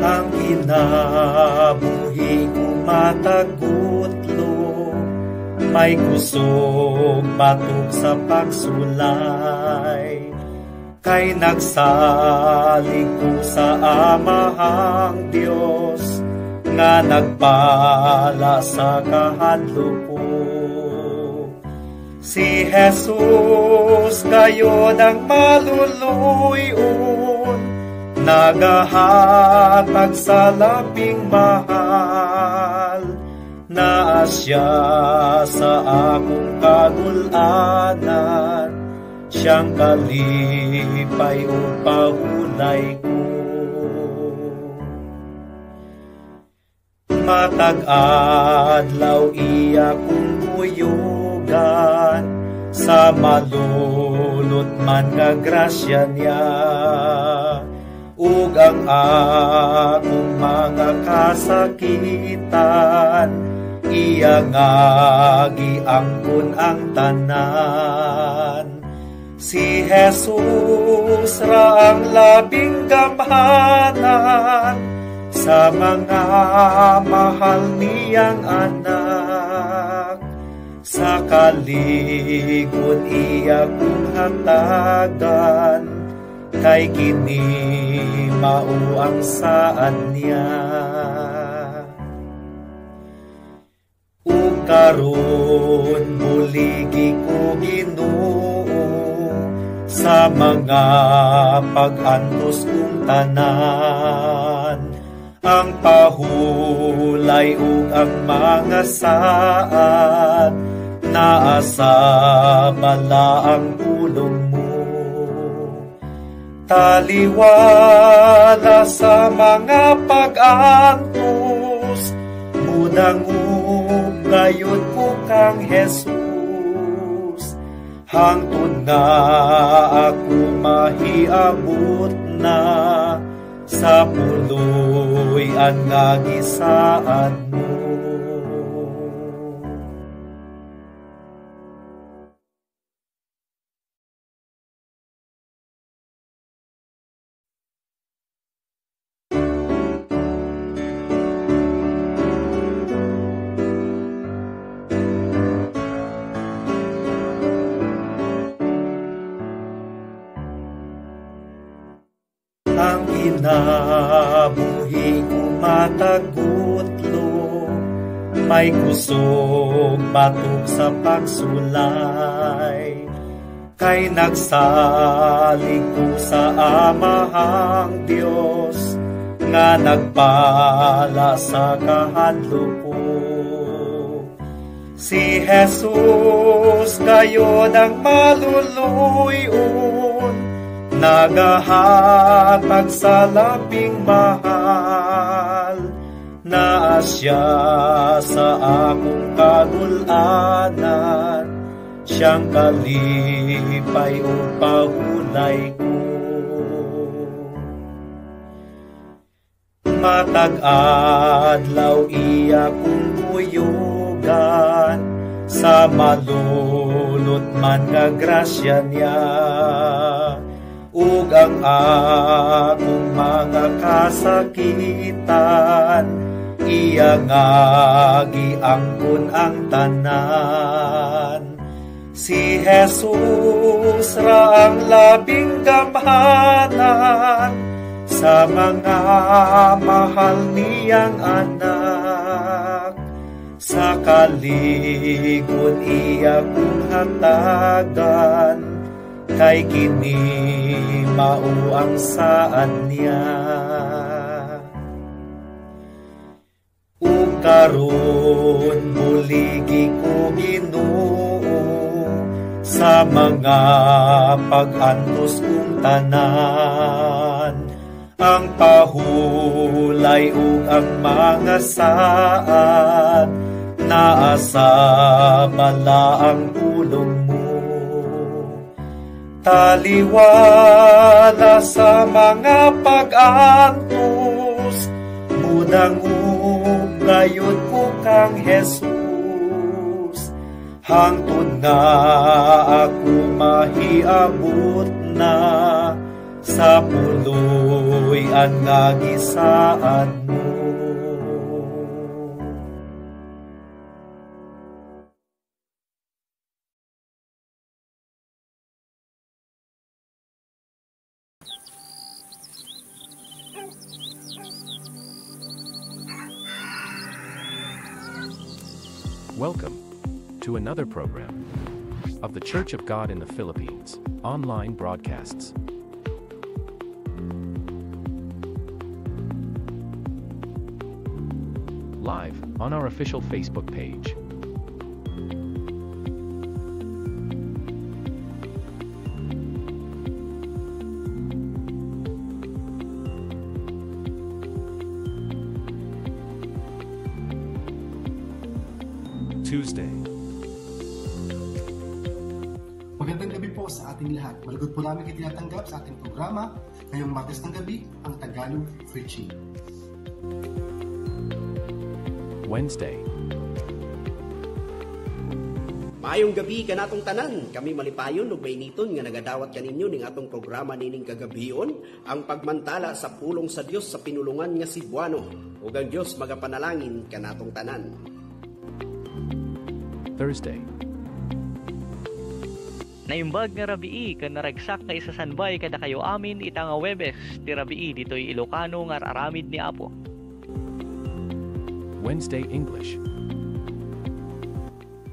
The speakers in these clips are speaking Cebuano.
Ang kinabuhi ko matagutlo, may kusog batok sa pagsulay. Kay nagsalig ko sa Amahang Dios, nga nagpala sa kahadlok ko. Si Jesus gayod ang maluluyon, nagahatag sa labing mahal. Naa siya sa akong kagulanan, siyang kalipay ug pahulay ko. Matag adlaw iya kong kuyugan, sa malulot man nga grasya niya. Ug ang akong mga kasakitan, iya nga giangkon ang tanan. Si Jesus ra ang labing gamhanan, sa mga mahal niyang anak. Sa kalig-on iya kong hatagan, kay kini mao ang saad niya. Ug karon buligi ko Ginoo, sa mga pag-antos kong tanan. Ang pahulay ug ang mga saad, naa sa balaang pulong mo. Taliwala sa mga pag-antos, mudangop gayud ko kang Jesus. Hangtod nga ako mahiabot na, sa puloy-an nga gisaad mo. Ang kinabuhi ko matagutlo, may kusog batok sa pagsulay. Kay nagsalig ko sa Amahang Dios, nga nagpala sa kahadlok ko. Si Jesus gayod ang maluluyon, nagahatag sa labing mahal. Naa siya sa akong kagulanan, siyang kalipay ug pahulay ko. Matag adlaw iya kong kuyugan, sa malulot man nga grasya niya. Ug ang akong mga kasakitan, iya nga giangkon ang tanan. Si Jesus ra ang labing gamhanan, sa mga mahal niyang anak. Sa kalig-on iya kong hatagan, kay kini mao ang saad niya. Ug karon buligi ko Ginoo, sa mga pag-antos kong tanan. Ang pahulay ug ang mga saad, naa sa balaang pulong mo. Taliwala sa mga pag-antos, mudangop gayud ko kang Jesus. Hangtod nga ako mahiabot na, Sa puloy-an nga gisaad mo. Welcome to another program of the Church of God in the Philippines, online broadcasts. Live on our official Facebook page. Tuesday. Magandang gabi po sa ating lahat. Malugod po namin kayo tinatanggap sa ating programa ngayong Martes ng gabi, ang Tagalog Preaching. Wednesday. Maayong gabi kanatong tanan, kami malipayon ug mainiton nga nagadawat kaninyo ning atong programa nining kagabion, ang pagmantala sa pulong sa Dios sa pinulungan nga Cebuano. Ug ang Dios magapanalangin kanatong tanan. Thursday. Naimbag nga rabii ken naragsak nga isasanbay kada kayo amin ita nga Huwebes ti rabii ditoy Ilocano nga aramid ni Apo. Wednesday English.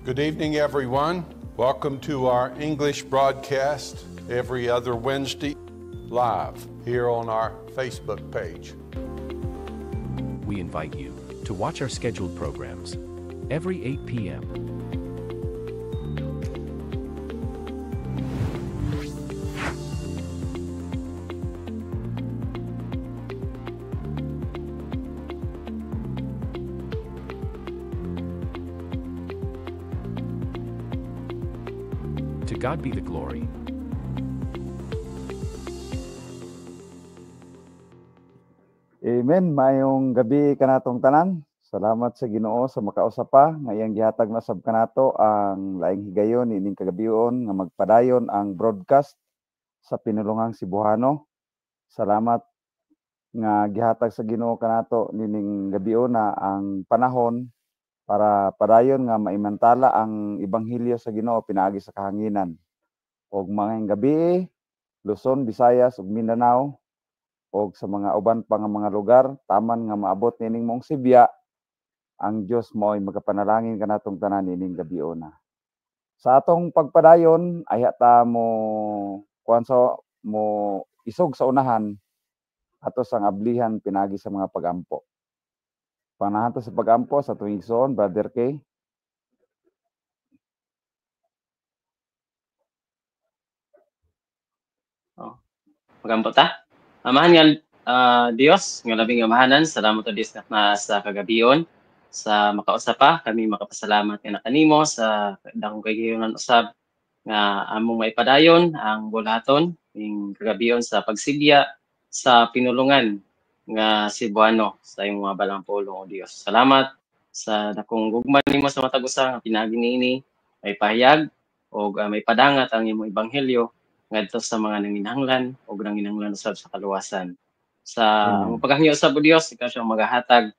Good evening, everyone. Welcome to our English broadcast every other Wednesday, live here on our Facebook page. We invite you to watch our scheduled programs every 8 p.m. To God be the glory. Amen. Maayong gabi kanatong tanan. Salamat sa Ginoo sa makausap pa nga iyang gihatag na sab kanato ang laing higayon ining kagabion nga magpadayon ang broadcast sa pinulungang Cebuano. Salamat nga gihatag sa Ginoo kanato nining gabion na ang panahon para padayon nga maimantala ang ebanghelyo sa Ginoo pinaagi sa kahanginan. Og maayong gabi Luzon, Visayas ug Mindanao og sa mga uban pa nga mga lugar taman nga maabot nining mong sibya, ang Dios mao'y magapanalangin kanatong tanan nining gabiona. Sa atong pagpadayon ayha ta mo kuan sa mo isog sa unahan ato sang ablihan pinaagi sa mga pagampo. Panahan ta sa pagampo sa tuwing igsoon, Brother K. Oh, magampo ta. Amahan nga Dios nga labing amahanan, salamat o Dios na sa kagabion sa makausap pa kami makapasalamat nga nakanimo sa dakong kagayunan usab nga among maipadayon ang bulaton ning kagabion sa pagsidya sa pinulungan nga Cebuano sa imong mga balang pulong o Dios. Salamat sa dakong gugma nimo sa matag usa nga pinaagi niini may pahayag og may padangat ang imong ebanghelyo ngadto sa mga nanginahanglan og nanginahanglan usab sa kaluwasan. Sa among paghangyo usab o Dios, ikaw siyang magahatag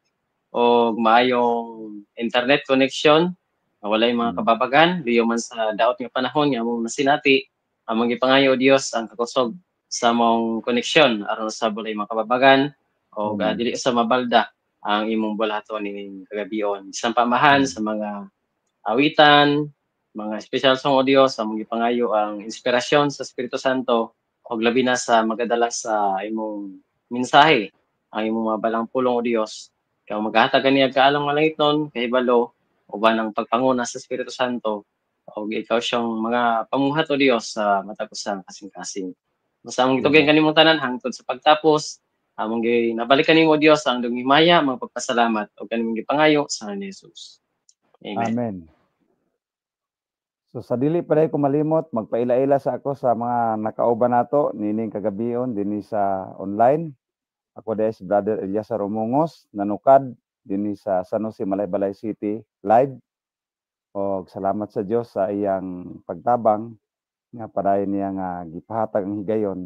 og maayong internet connection, walay mga kababagan, liyo man sa daot nga panahon nga among nasinati, among gipangayo o Dios ang kakusog sa among koneksyon aron sa walay mga kababagan og dili sa mabalda ang imong bulahaton ning kagabion. Bisan pamahan sa mga awitan, mga special song o Dios, among gipangayo ang inspirasyon sa Espiritu Santo og labi na sa magadala sa imong mensahe, ang imong mga balang pulong o Dios. Ikaw maghatag kaniya kaalam nga langitnon, kahibalo uban ang pagpanguna sa Espiritu Santo og ikaw siyang mga pamuhat o Dios sa matag usang kasing-kasing. Basta among gitugyan kanimong tanan hangtod sa pagtapos, among ginabalikan nimo Dios ang dong himaya, mga pagpasalamat ug kanimong gipangayo sa ngalan ni Jesus. Amen. Amen. So sa dili pa ko malimot, magpaila-ila sa ako sa mga nakauban nato nining kagabion dinhi sa online. Ako dahil si Brother Eliasar Umongos, nanukad dinhi sa San Jose, Malaybalay City live. Og salamat sa Dios sa iyang pagtabang nga padayon niya nga gipahatag ang higayon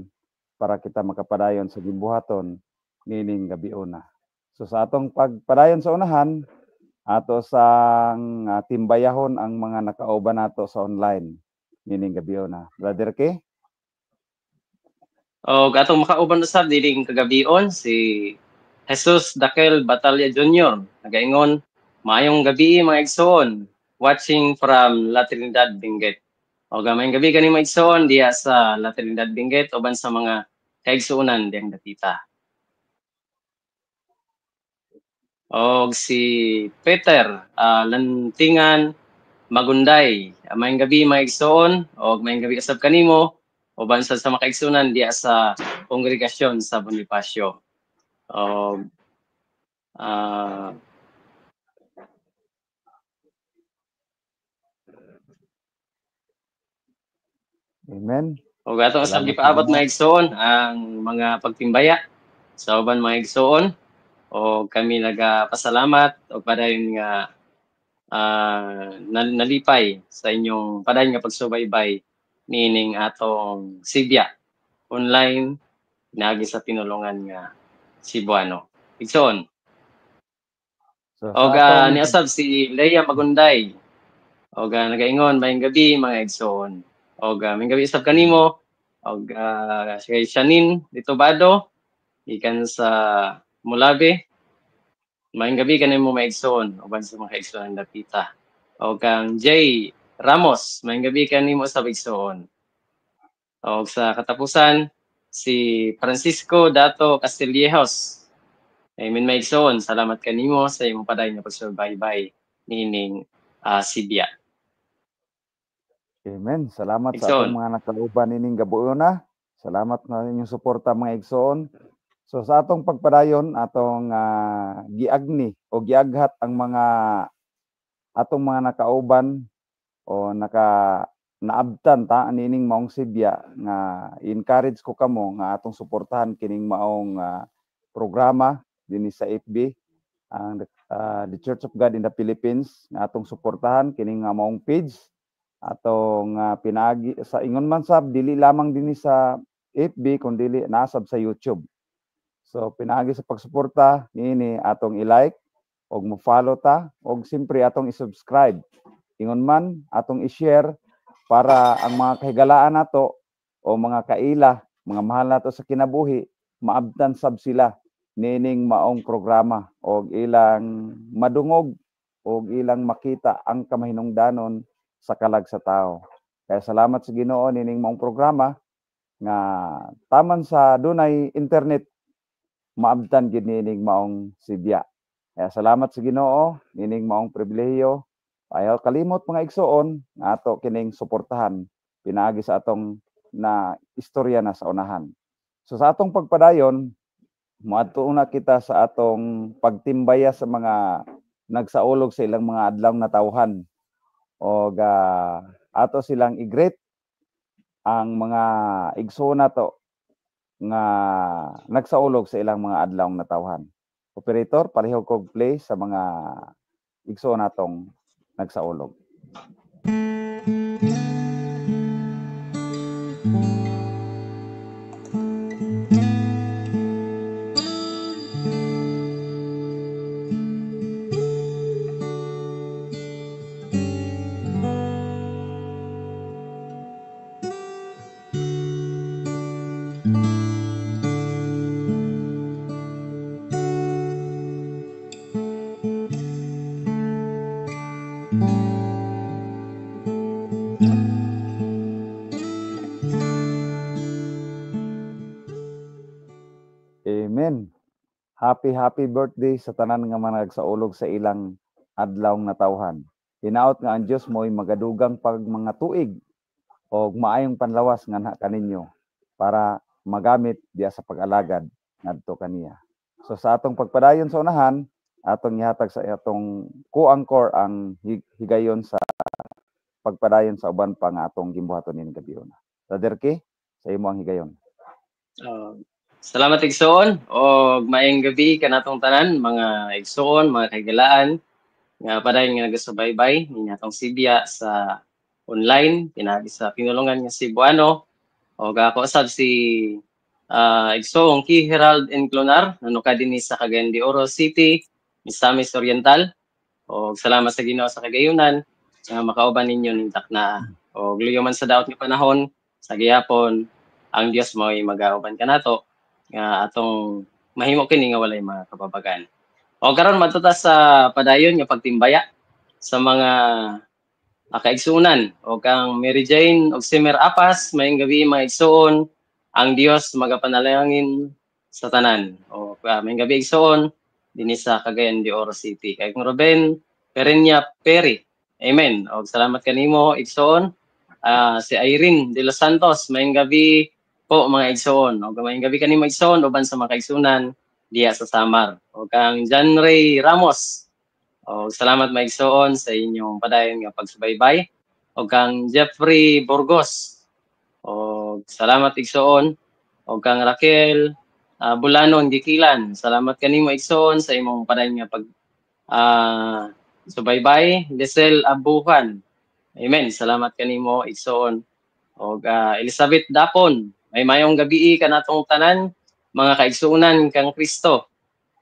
para kita makapadayon sa gimbuhaton nining gabiuna. So sa atong pagpadayon sa unahan, ato sang timbayahon ang mga nakauban nato sa online nining gabiuna. Brother K? Og atong makauban usab dining kagabion si Jesus Dakel Batalya Jr. Nagaingon, maayong gabi mga igsoon, watching from La Trinidad, Benguet. Og maayong gabi kani mga igsoon diha sa La Trinidad, Benguet uban sa mga kaigsuonan diyang dapita. Og si Peter Lantingan Magunday, maayong gabi mga igsoon og maayong gabi usab kanimo uban sa mga kaigsuonan diha sa kongregasyon sa Bonifacio. Og Amen. Og ato usab gipaabot mga igsoon ang mga pagtimbaya sa uban mga igsoon. O kami nagapasalamat og padayon nga nalipay sa inyong padayon nga pagsubaybay niining atong Sibya online pinaagi sa pinulungan nga Cebuano. Igsoon. So, og niasab si Leia Magunday. Og nagaingon maayong gabi mga igsoon. Og maayong gabi usab kanimo og si Shanin Ditobado gikan sa Mulabe. Maayong gabi kanimo mga igsoon uban sa mga igsoon dapita. Og kang Jay Ramos, maayong gabi kanimo sa igsoon. Og sa katapusan si Francisco Dato Castillejos. Amen mga igsoon, salamat kanimo sa imong padayon nga pagsubaybay niining Sibya. Amen. Salamat igsoon sa atong mga nakauban nining gabuuna. Salamat na inyong suporta mga igsoon. So sa atong pagpadayon, atong giagni o giaghat ang mga atong mga nakauban o naabtan ta nining maong Sibya nga encourage ko kamo nga atong suportahan kining maong programa dinhi sa FB ang the Church of God in the Philippines nga atong suportahan kining maong page atong pinaagi sa ingon man sab dili lamang dinhi sa FB kundi nasab sa YouTube. So pinaagi sa pagsuporta niini atong i-like og mo-follow ta og simpre atong i-subscribe. Ingon man atong i-share para ang mga kahigalaan nato o mga kaila, mga mahal nato sa kinabuhi, maabtan sab sila niining maong programa og ilang madungog og ilang makita ang kamahinungdanon sa kalag sa tao. Kaya salamat sa Ginoo niining maong programa nga taman sa dunay internet maabtan gid niining maong Sibya. Kaya salamat sa Ginoo niining maong pribilehiyo. Ayaw kalimot mga igsoon nga ato kining suportahan pinaagi sa atong na istorya na sa unahan. So sa atong pagpadayon, moadto una kita sa atong pagtimbaya sa mga nagsaulog sa ilang mga adlaw na tawhan. Og ato silang i-greet ang mga igsoon nato nga nagsaulog sa ilang mga adlaw na tawhan. Operator, palihog kog play sa mga igsoon natong nagsaulog. Amen. Happy, happy birthday sa tanan nga mga nagsaulog sa ilang adlaw nga natawhan. Hinaot nga ang Dios mo'y magadugang pag mga tuig o maayong panlawas nga na kaninyo para magamit diya sa pag-alagad ngadto kaniya. So sa atong pagpadayon sa unahan, atong ihatag sa atong co-anchor ang higayon sa pagpadayon sa uban pa nga atong gimbuhaton nining gabiuna. Brother K, sa imo ang higayon. Salamat igsoon og maayong gabi kanatong tanan mga igsoon, mga kahigalaan nga padayon nga nagasubaybay niini atong Sibya sa online pinaagi sa pinulungan nga Cebuano. Og ako usab si Igsoong Ki Herald Enclonar, nanuka dinhi sa Cagayan de Oro City, Misamis Oriental. Og salamat sa Ginoo sa kagayunan nga makauban ninyo ning takna. Og luyo man sa daot nga panahon sa gihapon, ang Dios mo'y magauban kanato nga atong mahimo kini nga walay mga kababagan. O karon madto ta sa padayon nga pagtimbaya sa mga kaigsuonan. O kang Mary Jane og Simer Apas, mayong gabi mga igsuon, ang Dios magapanalangin sa tanan. O mayong gabi igsuon dinhi sa Cagayan de Oro City. Kay kung Ruben Perenya Perry. Amen. Og salamat kanimo igsuon. Si Irene de los Santos, mayong gabi po mga igsuon. Og mayong gabi kanimo igsuon uban sa mga kaigsuonan diha sa Samar. O kang John Ray Ramos. O salamat mga igsuon sa inyong padayon nga pagsubaybay. O kang Jeffrey Burgos. O salamat igsuon. O kang Raquel Bulanon Gikilan. Salamat kanimo igsuon sa imong padayon nga pag subaybay. Lisel Abuhan. Amen. Salamat kanimo igsuon. O Elizabeth Dapon. May mayong gabi kanatong tanan mga kaigsuonan kang Kristo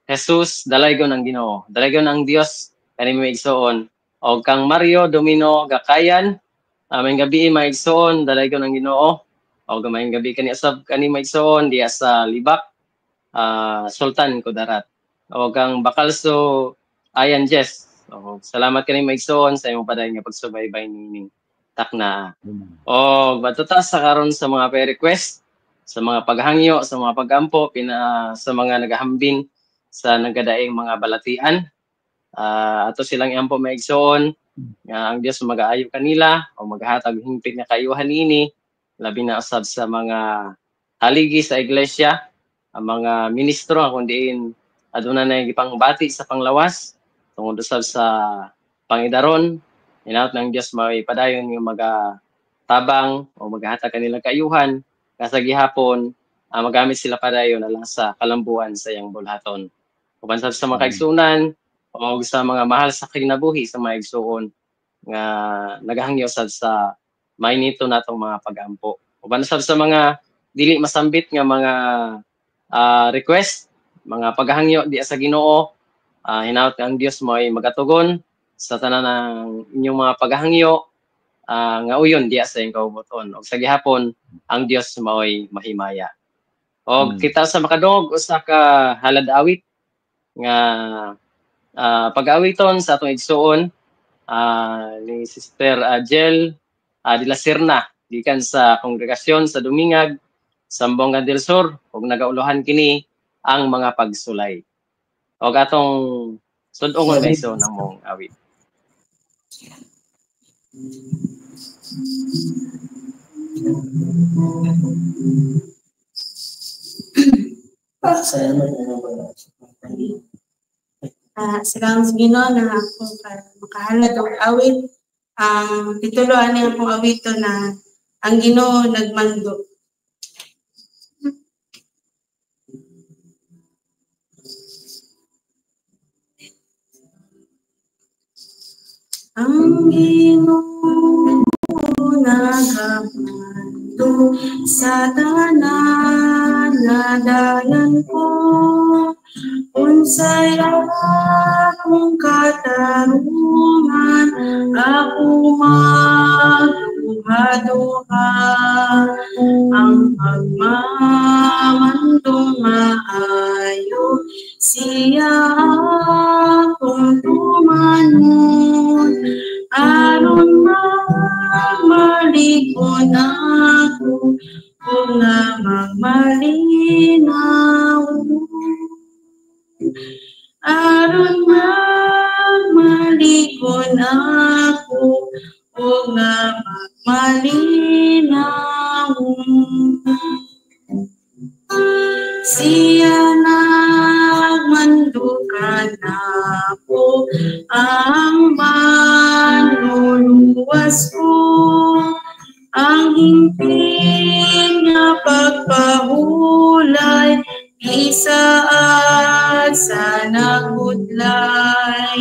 Jesus, dalaygon ang Ginoo, dalaygon ang Dios kanimo igsuon. Og kang Mario Domino Gakayan, maayong gabi mga igsuon, dalaygon ang Ginoo. Og maayong gabi kani usab kanimo igsuon diha sa Libak, Sultan Kudarat. Og kang Bakalso Ayan Jess. Og salamat kanimo igsuon sa imong padayon nga pagsubaybay nining takna. Og badto ta sa karon sa mga request, sa mga paghangyo, sa mga pagampo, sa mga nagahambin sa nagadaing mga balatian. Ato silang iampo maigsoon nga ang Dios magaayo kanila o maghatag hingpit nga kayuhan niini, labi na usab sa mga haligi sa iglesia, ang mga ministro kung diin aduna na gipangbati sa panglawas tungod usab sa pangidaron. Hinaut ng Dios may padayon nga magatabang o maghatag kanila kayuhan sa gihapon, magamit sila padayon na lang sa kalambuan sa iyang bulhaton. Uban sa mga kaigsuonan o sa mga mahal sa kinabuhi sa mga igsuon nga nagahangyo sad sa mainito natong mga pagampo. Uban sad sa mga dili masambit nga mga request, mga paghangyo diya sa Ginoo, hinaut nga ang Dios mo'y magatugon sa tanan ng inyong mga paghangyo nga uyon diya sa iyang kaubuton. Og sa gihapon ang Dios maoy mahimaya. Og kita sa makadungog usa ka halad awit nga pag-awiton sa atong igsuon ni Sister Jel de la Serna gikan sa kongregasyon sa Dumingag, Zamboanga del Sur, ug nagauluhan kini ang mga pagsulay. Og atong sud-ongon na igsuon ang mong awit. Salamat sa Ginoo na ako makahalad og awit. Ang titulo ani akong awito na Ang Ginoo Nagmando. Ang Ginoo nagamando sa tanan nga dalan ko, unsay akong katarungan, ako magduha-duha. Ang pagmamandong maayo, siya akong tumanon, aron magmalikon ako, kung nga magmalinaw. Aron magmalikon ako, o nga magmalinaw. Siya nagmandukan ako, ang manluluwas ko, ang hingpit nga pagpahulay, isaad sa nagudlay.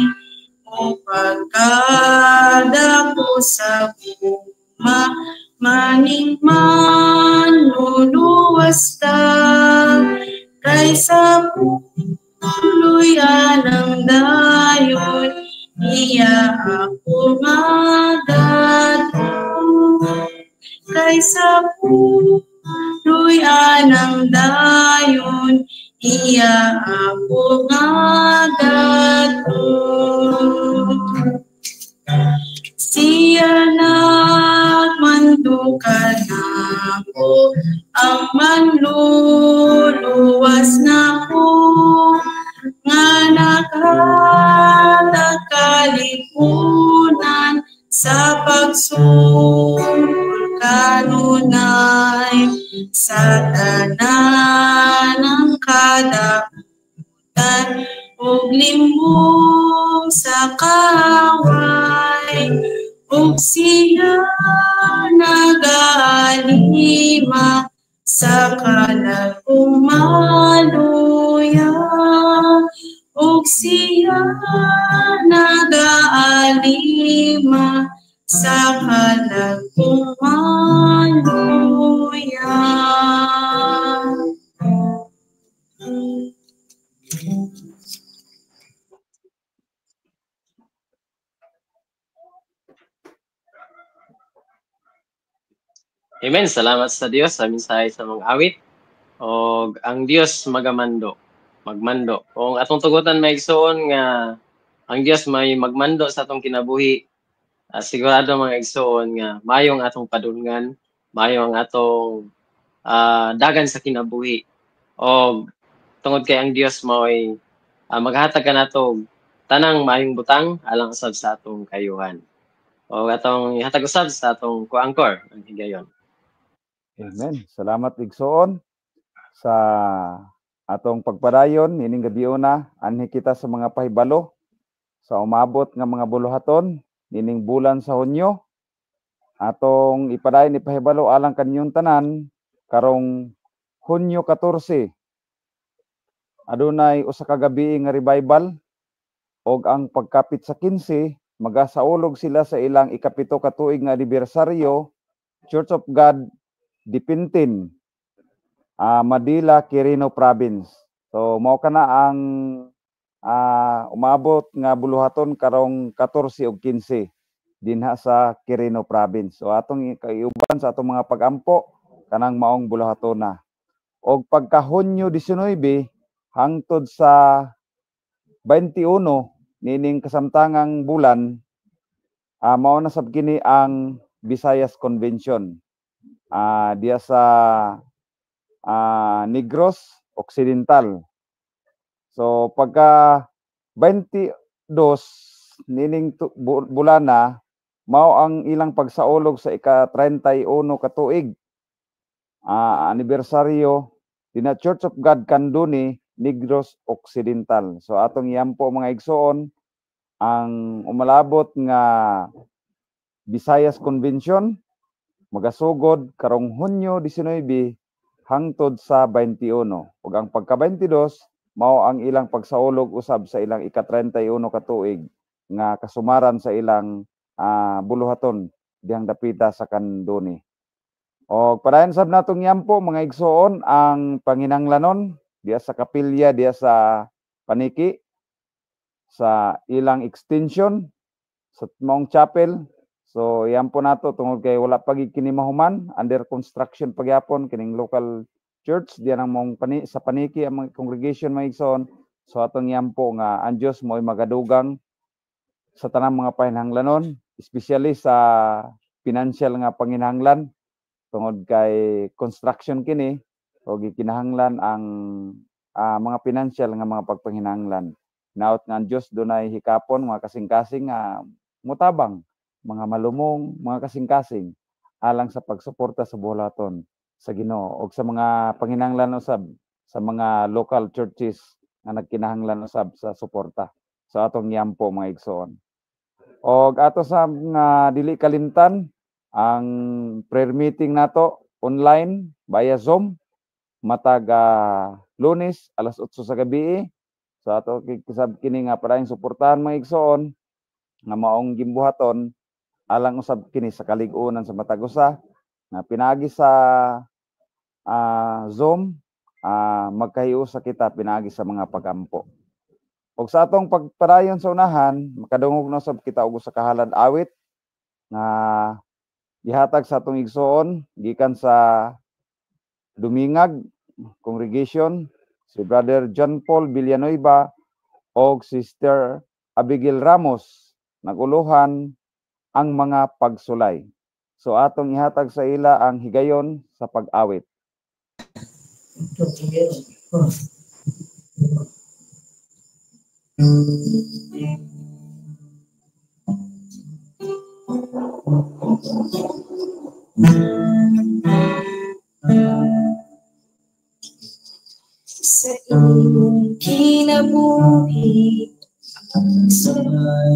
O pagkadako sa guma, maning manluluwas ta. Kay sa puluyan ang dayon, iya ako magadto. Kay sa puluyan ang dayon, iya ako magadto. Siya nagmandukan ako, ang manluluwas nako, nga nakatakalipunan sa pagsulol kanunay, sa tanan ng kadautan ug limbong sa kaway. Ug siya nagalima sa kalag kong maluya. Ug siya nagalima sa kalag kong maluya. Amen. Salamat sa Dios sa mensahe sa mga awit. Og ang Dios magamando, magmando. Kung atong tugutan maigsoon nga ang Dios may magmando sa atong kinabuhi, sigurado mga igsoon nga mayo ang atong padulngan, mayo ang atong dagan sa kinabuhi. Og tungod kay ang Dios mao'y maghatag kanato tanang maayong butang alang usab sa atong kayuhan. Og atong ihatag usab sa atong ko-angkor ang higayon. Amen. Salamat igsoon sa atong pagpadayon nining gabiuna anhi kita sa mga pahibalo sa umabot nga mga buluhaton nining bulan sa Hunyo. Atong ipadayon ipahibalo alang kaninyong tanan karong Hunyo 14. Adunay usa ka gabi nga revival og ang pagkapit sa 15 magasaulog sila sa ilang 7 ka tuig nga anibersaryo, Church of God Dipintin, Madila, Quirino Province. So mao kana ang umabot nga buluhaton karong 14 ug 15 dinha sa Quirino Province. So atong iuban sa atong mga pagampo kanang maong buluhaton na. Og pagka Hunyo 19 hangtod sa 21 nining kasamtangang bulan, mao na sab kini ang Visayas Convention. Diya sa Negros Occidental. So pagka 22 nining bulana mao ang ilang pagsaulog sa ika-31 ka tuig anibersaryo dina Church of God Candoni, Negros Occidental. So atong iampo mga igsoon ang umalabot nga Visayas Convention magasugod karong Hunyo 19 hangtod sa 21. Ug ang pagka 22 mao ang ilang pagsaulog usab sa ilang ika-31 ka tuig nga kasumaran sa ilang buluhaton dihang dapita sa Candoni. Og padayon sab natong yampo mga igsoon ang panginanglanon diya sa kapilya diya sa Paniki sa ilang extension sa maong chapel. So yampo nato tungod kay wala pa gid kini mahuman, under construction pagyapon kining local church diya nang maong sa Paniki ang mga congregation mga igsoon. So atong yampo nga ang Dios mo'y magadugang sa tanang mga panginahanglanon, especially sa financial nga panginahanglan tungod kay construction kini o gikinahanglan ang mga financial nga mga pagpanginahanglan. Naot nga ang Dios dunay hikapon mga kasing-kasing nga mutabang, mga malumong, mga kasing-kasing alang sa pagsuporta sa buhaton sa Ginoo og sa mga panginahanglan usab sa mga local churches nga nagkinahanglan usab sa suporta. So atong yampo mga igsoon. Og ato sa nga dili kalimtan ang prayer meeting nato online via Zoom matag Lunes alas 8 sa gabi. So ato kisab kini nga padayon suportahan mga igsoon nga maong gimbuhaton alang usab kini sa kalig-unan sa matag usa nga pinaagi sa Zoom. Magkahiusa kita pinaagi sa mga pagampo. Ug sa atong pagpadayon sa unahan, makadungog na sab kita og usa ka halad awit nga gihatag sa atong igsoon gikan sa Dumingag Congregation, si Brother John Paul Villanueva og Sister Abigail Ramos, naguluhan ang mga pagsulay. So atong ihatag sa ila ang higayon sa pag-awit. Sa imong kinabuhi ang pagsulay,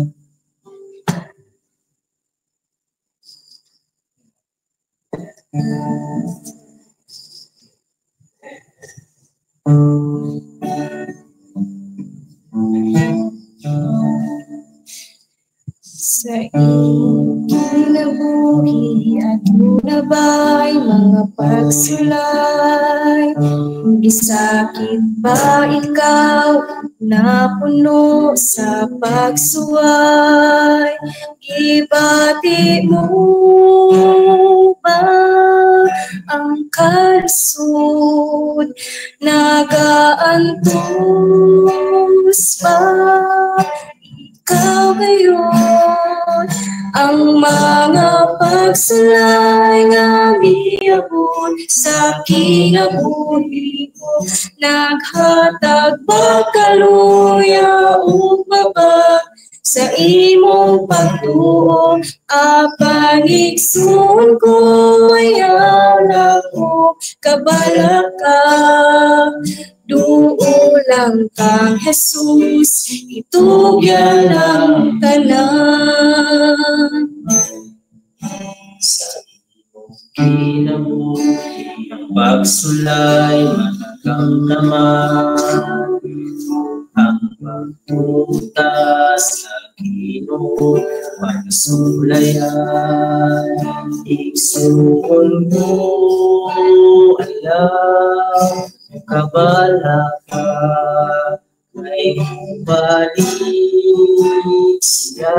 sa imong kinabuhi aduna ba'y mga pagsulay? Gisakit ba ikaw napuno sa pagsuway? Gibati mo ba ang kalisod? Nagaantos ba ikaw ngayon? Ang mga pagsulay nga miabot sa kinabuhi ko, naghatag ba kaluya ug babag sa imong pagtuo? Apan igsoon ko ayaw nako kabalaka, duo lang kang Jesus, itugyan ang tanan. Sa imong kinabuhi ang pagsulay makakamtaman, ang pagtutas sa Ginoo pagsulayan. Igsuon ko ayaw kabalaka, kay balik siya,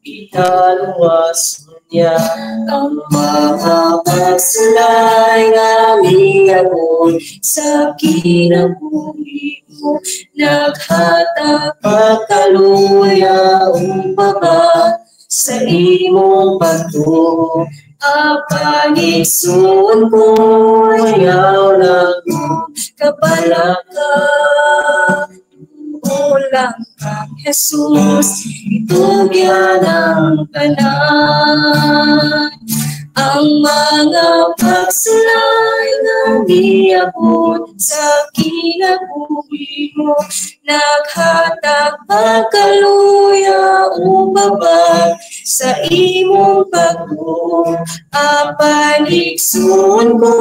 italuwas niya. Ang mga pagsulay nga miabot sa kinabuhi ko, naghatag pagkaluya ug babag sa imong pagtuo. Apan igsoon ko ayaw nako kabalaka, duo lang kang Jesus, itugyan ang tanan. Ang mga pagsulay nga miabot sa kinabuhi mo, naghatag pagkaluya ug babag sa imong pagtuo. Apan igsoon ko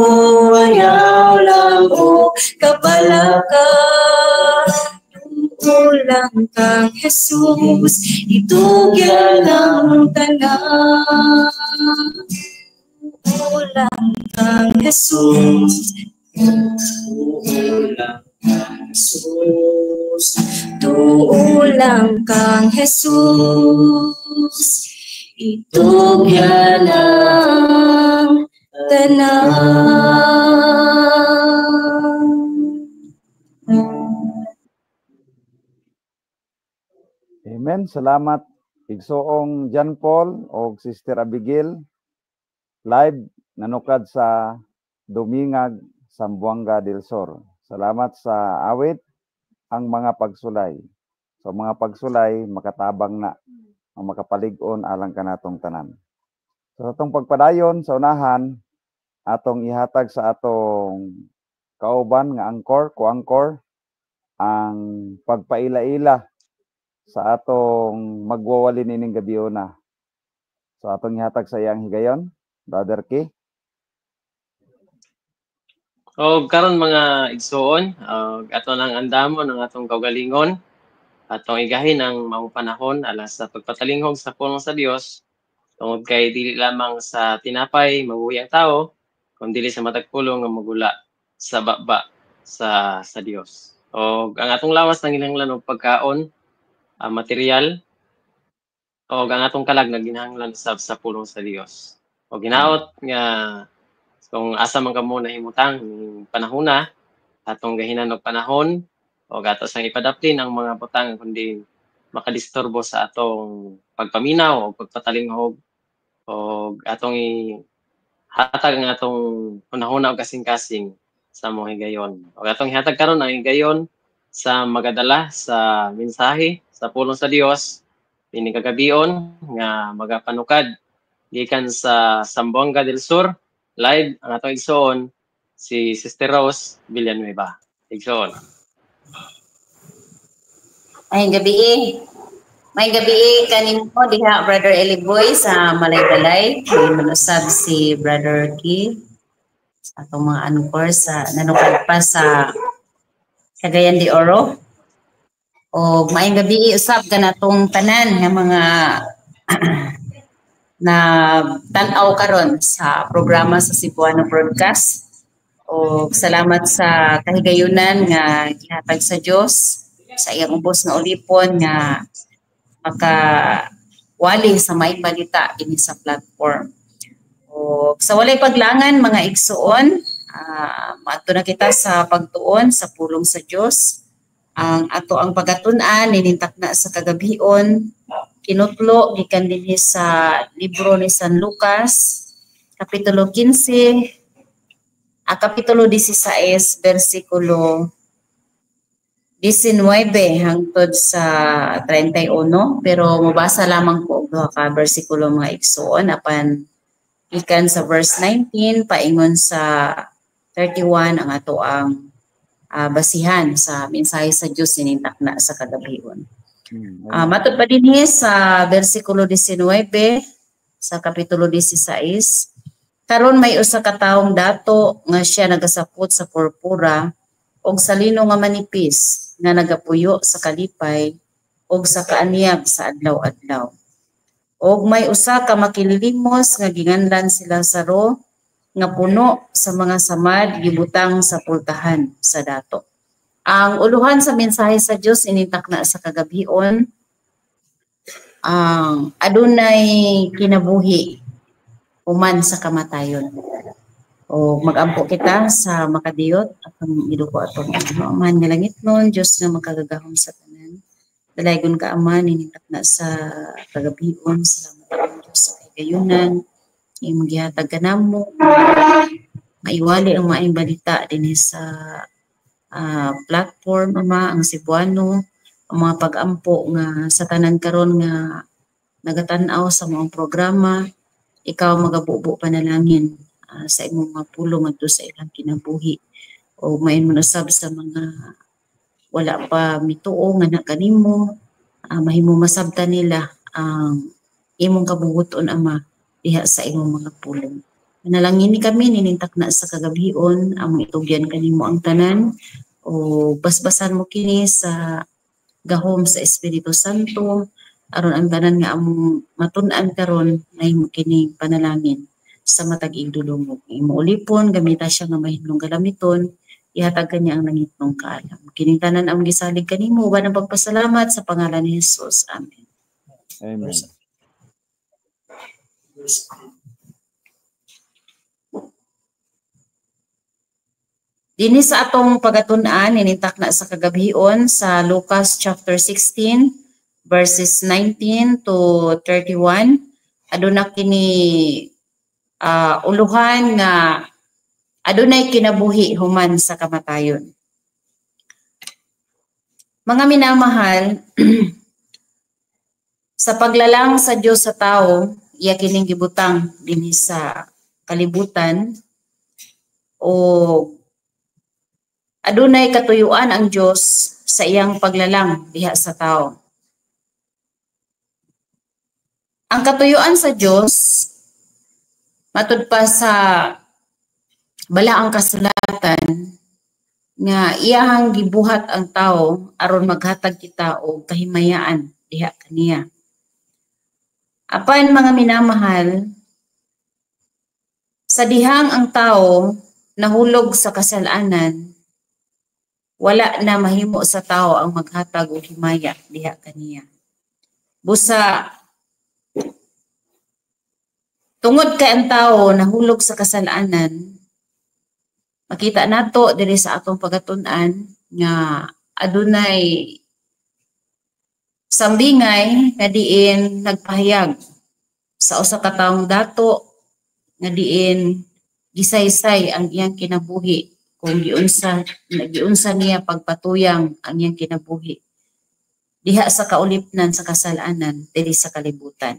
ayaw lang o kabalaka, duo lang kang Jesus, itugyan ang tanan. Duo lang kang Jesus, Duo lang kang Jesus, duo lang kang Jesus, itugyan ang tanan. Amen. Salamat igsoong John Paul o Sister Abigail, live nanukad sa Dumingag, Zamboanga del Sur. Salamat sa awit ang mga pagsulay. Sa mga pagsulay makatabang na ang makapalig-on alang kanatong tanan. So atong pagpadayon sa unahan, atong ihatag sa atong kauban nga angkor, ko-angkor ang pagpaila-ila sa atong magwawali nining gabiona. So atong ihatag sa iyang higayon, Brother Key. O karon mga igsuon, ato nang andamon ang atong kaugalingon, atong igahin ang maong panahon alas sa pagpatalinghog sa pulong sa Dios, tungod kay dili lamang sa tinapay mabuhi ang tao, kun dili sa matag pulong nga magula sa baba sa Dios. O ang atong lawas nanginahanglan og pagkaon, material, o ang atong kalag naginahanglan usab sa pulong sa Dios. O ginaot nga kung asa man kamo nahimutang panahona atong gahinan og panahon o ato sang ipadaplin ang mga butang kundi makadisturbo sa atong pagpaminaw o pagpatalinghog o atong ihatag ang atong hunahuna og kasing-kasing sa among higayon. O atong ihatag karon ang higayon sa magadala sa mensahe sa pulong sa Dios ini kagabion nga magapanukad gikan sa Zamboanga del Sur live ang atong igsoon si Sister Rose Villanueva. Igsoon. May gabi. May gabi kanimo diha Brother Eliboy sa Malaybalay. May manusab si Brother Key sa atong mga anchor sa nanukad pa sa Cagayan de Oro. O maayong gabi usab kanatong tanan nga mga na tan-aw karon sa programa sa Cebuano Broadcast. O salamat sa kahigayunan nga gihatag sa Dios sa iyang ubos nga ulipon nga makawali sa maayong balita dinhi sa platform. O sa walay paglangan mga igsuon, maadto na kita sa pagtuon sa pulong sa Dios. Ang ato ang pagatun-an ninintak na sa kagabion kinutlo gikan dinhi sa libro ni San Lucas kapitulo 15 kapitulo 16 bersikulo 19 hangtod sa 31, pero mabasa lamang po og duha ka bersikulo mga igsuon apan gikan sa verse 19 paingon sa 31 ang ato ang basihan sa mensahe sa Dios sinintak na sa kagabion. Matud pa dinhi sa bersikulo 19 sa kapitulo 16, karon may usa ka tawong dato nga siya nagasapot sa purpura og sa lino nga manipis nga nagapuyo sa kalipay og sa kaanyag sa adlaw-adlaw. Og may usa ka makililimos nga ginganlan si Lazaro nga puno sa mga samad gibutang sa pultahan sa dato. Ang uluhan sa mensahe sa Dios inintak na sa kagabion ang adunay kinabuhi human sa kamatayon. O magampo kita sa makadiyot at ang iduko atong Amahan nga langit nun, Diyos nga makagagahom sa tanan. Dalaygon ka Ama, ninintak na sa kagabion. Salamat ang Diyos sa kahigayunan. Imong gihatag ka namo. Maiwali ang maayong balita dinhi sa platform, Ama, ang Cebuano, ang mga pag-ampo nga sa tanan karon nga nagatan-aw sa mga programa, ikaw magabubo panalangin sa imong mga pulong ngadto sa ilang kinabuhi. O main mo nasab sa mga wala pa mituo nga na kanimo, mahimo masabtan nila ang imong kabubuton, Ama, diha sa imong mga pulong. Manalangin ni kami ninintak na sa kagabion, among itugyan kanimo ang tanan o basbasan mo kini sa gahom sa Espiritu Santo aron ang tanan nga among matun-an karon nahimo kini panalangin sa matag igdulumog. Imo ulipon gamita siya nga mahinlong galamiton, ihatag kaniya ang langitnong kaalam. Kining tanan among gisalig kanimo uban ang pagpasalamat sa pangalan ni Jesus. Amen. Amen. Dinhi sa atong pagatun-an ninintak na sa kagabion sa Lucas chapter 16 verses 19 to 31, aduna kini uluhan nga adunay kinabuhi human sa kamatayon. Mga minamahal, sa paglalang sa Dios sa tao, iya kining gibutang dinhi sa kalibutan o adunay katuyuan ang Dios sa iyang paglalang diha sa tao. Ang katuyuan sa Dios matud pa sa balaang kasulatan nga iyahang gibuhat ang tao aron maghatag kita og kahimayaan diha kaniya. Apan mga minamahal, sa dihang ang tao nahulog sa kasalanan, wala na mahimo sa tao ang maghatag og himaya diha kaniya. Busa tungod kay ang tao nahulog sa kasalanan, makita nato diri sa atong pagatun-an nga adunay sambingay nga diin nagpahayag sa usa ka taong dato nga diin gisaysay ang iyang kinabuhi kung giunsa niya pagpatuyang ang iyang kinabuhi diha sa kaulipnan sa kasalanan diri sa kalibutan.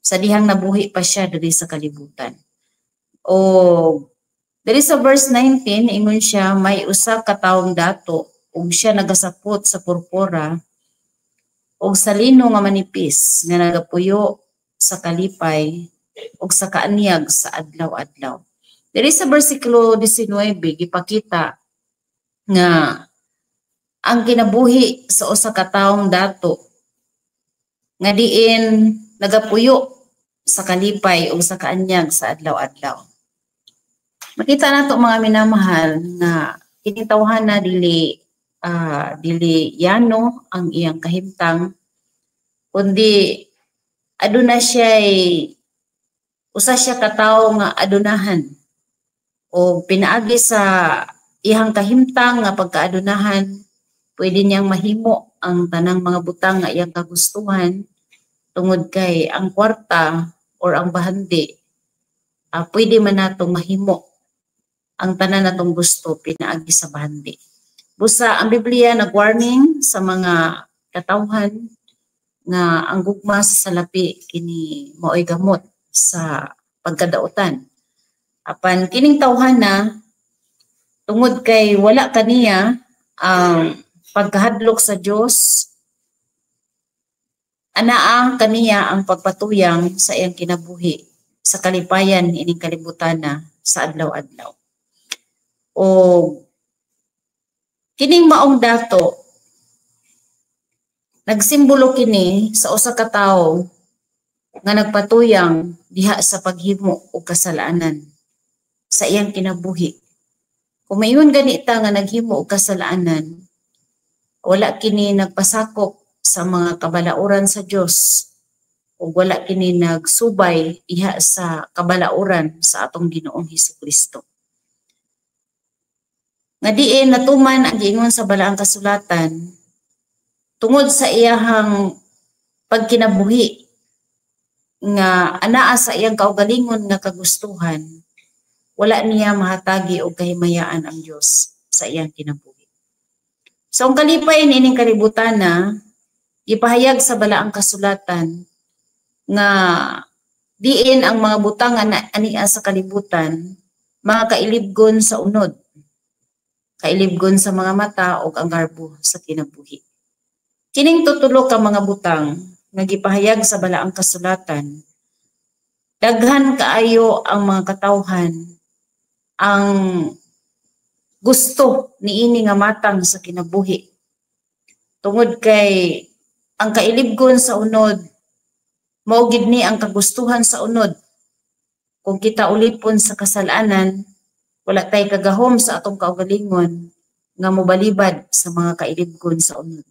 Sa dihang nabuhi pa siya diri sa kalibutan. O diri sa verse 19 ingon siya, may usa ka taong dato ug siya nagasapot sa purpura og sa lino nga manipis nga nagapuyo sa kalipay ug sa kaanyag sa adlaw-adlaw. Diri sa bersikulo 19 gipakita nga ang kinabuhi sa usa ka taong dato nga diin nagapuyo sa kalipay ug sa kaanyag sa adlaw-adlaw. Makita nato mga minamahal nga kining tawhana dili yano ang iyang kahimtang, kundi aduna siya usa siya ka tawo nga adunahan o pinaagi sa iyang kahimtang nga pagkaadunahan, pwede niyang mahimo ang tanang mga butang nga iyang kagustuhan tungod kay ang kwarta or ang bahandi pwede man natong mahimo ang tanan natong gusto pinaagi sa bahandi. Busa ang Biblia nag-warning sa mga katawhan nga ang gugma sa salapi kini maoy gamot sa pagkadautan. Apan kining tawhana tungod kay wala kaniya ang pagkahadlok sa Dios, anaa kaniya ang pagpatuyang sa iyang kinabuhi sa kalipayan ining kalibutan na sa adlaw-adlaw. O kining maong dato nagsimbolo kini sa usa ka tawo nga nagpatuyang diha sa paghimo og kasalanan sa iyang kinabuhi. Kung mayon ganita nga naghimo og kasalanan, wala kini nagpasakop sa mga kabalauran sa Dios ug wala kini nagsubay diha sa kabalauran sa atong Ginoong Hesukristo. Nga diin natuman ang giingon sa balaang kasulatan tungod sa iyahang pagkinabuhi nga anaa sa iyang kaugalingon nga kagustuhan, wala niya mahatagi og kahimayaan ang Dios sa iyang kinabuhi. So ang kalipay niining kalibutan na gipahayag sa balaang kasulatan nga diin ang mga butang nga ania sa kalibutan mga kailibgon sa unod, kailibgon sa mga mata ug ang garbo sa kinabuhi. Kining tutulo ka mga butang nga gipahayag sa balaang kasulatan, daghan kaayo ang mga katawhan ang gusto niini nga matang sa kinabuhi. Tungod kay ang kailibgon sa unod, mao gid ni ang kagustuhan sa unod. Kung kita ulipon sa kasalanan, wala tay kagahom sa atong kaugalingon nga mobalibad sa mga kailibgon sa unod.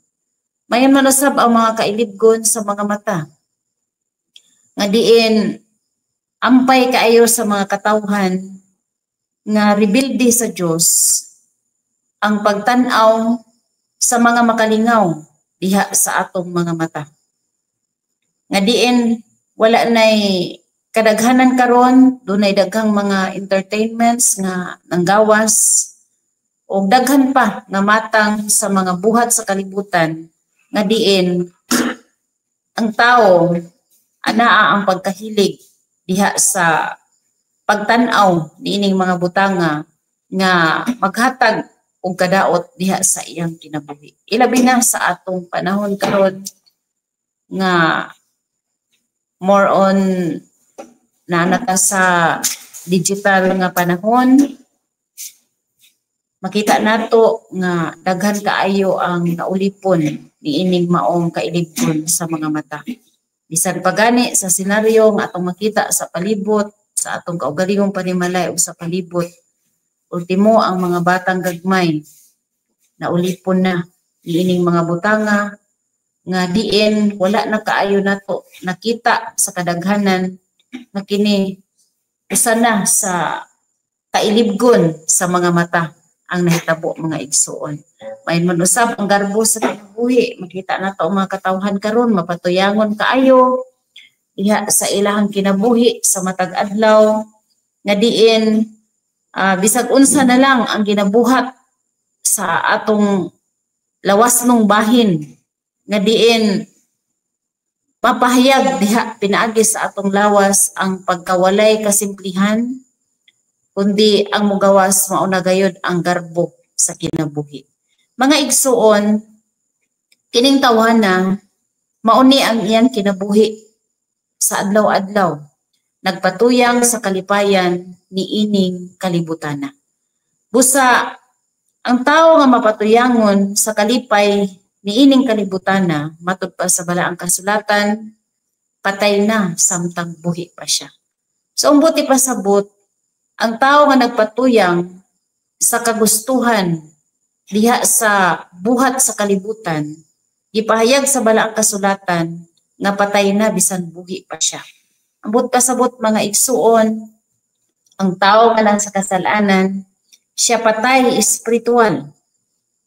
Mayon man usab ang mga kailibgon sa mga mata nga diin ampay kaayo sa mga katawhan nga rebelde sa Dios ang pagtan-aw sa mga makalingaw diha sa atong mga mata. Nga diin wala nay kadaghanan karon, dunay daghang mga entertainments nga nanggawas o daghan pa nga matang sa mga buhat sa kalibutan nga diin ang tao anaa ang pagkahilig diha sa pagtan-aw niining mga butanga nga maghatag og kadaot diha sa iyang kinabuhi. Ilabi na sa atong panahon karon nga more on naa sa digital nga panahon, makita nato nga daghan kaayo ang naulipon niining maong kailibgon sa mga mata. Bisan pa gani sa senaryo nga atong makita sa palibot, sa atong kaugalingong panimalay ug sa palibot, Ultimo ang mga batang gagmay na ulipon na niining mga butanga nga diin wala na kaayo nato nakita sa kadaghanan nga kini usa na sa kailibgon sa mga mata ang nahitabo, mga igsuon. Main man usab ang garbo sa kinabuhi, makita nato ang mga katawhan karon mapatuyangon kaayo diha sa ilahang kinabuhi sa matag adlaw nga diin bisag unsa na lang ang ginabuhat sa atong lawas nung bahin nga diin mapahayag diha pinaagi sa atong lawas ang pagkawalay kasimplihan, kundi ang mugawas mauna gayud ang garbo sa kinabuhi. Mga igsuon, kining tawhana mauni ang iyang kinabuhi sa adlaw-adlaw, nagpatuyang sa kalipayan niining kalibutana. Busa ang tawo nga mapatuyangon sa kalipay niining kalibutana, matud pa sa balaang kasulatan, patay na samtang buhi pa siya. So ang buti pasabot, ang tao nga nagpatuyang sa kagustuhan diha sa buhat sa kalibutan, gipahayag sa balaang kasulatan nga patay na bisan buhi pa siya. Ang buot pasabot, mga igsuon, ang tao nga nasa kasalanan, siya patay espiritual.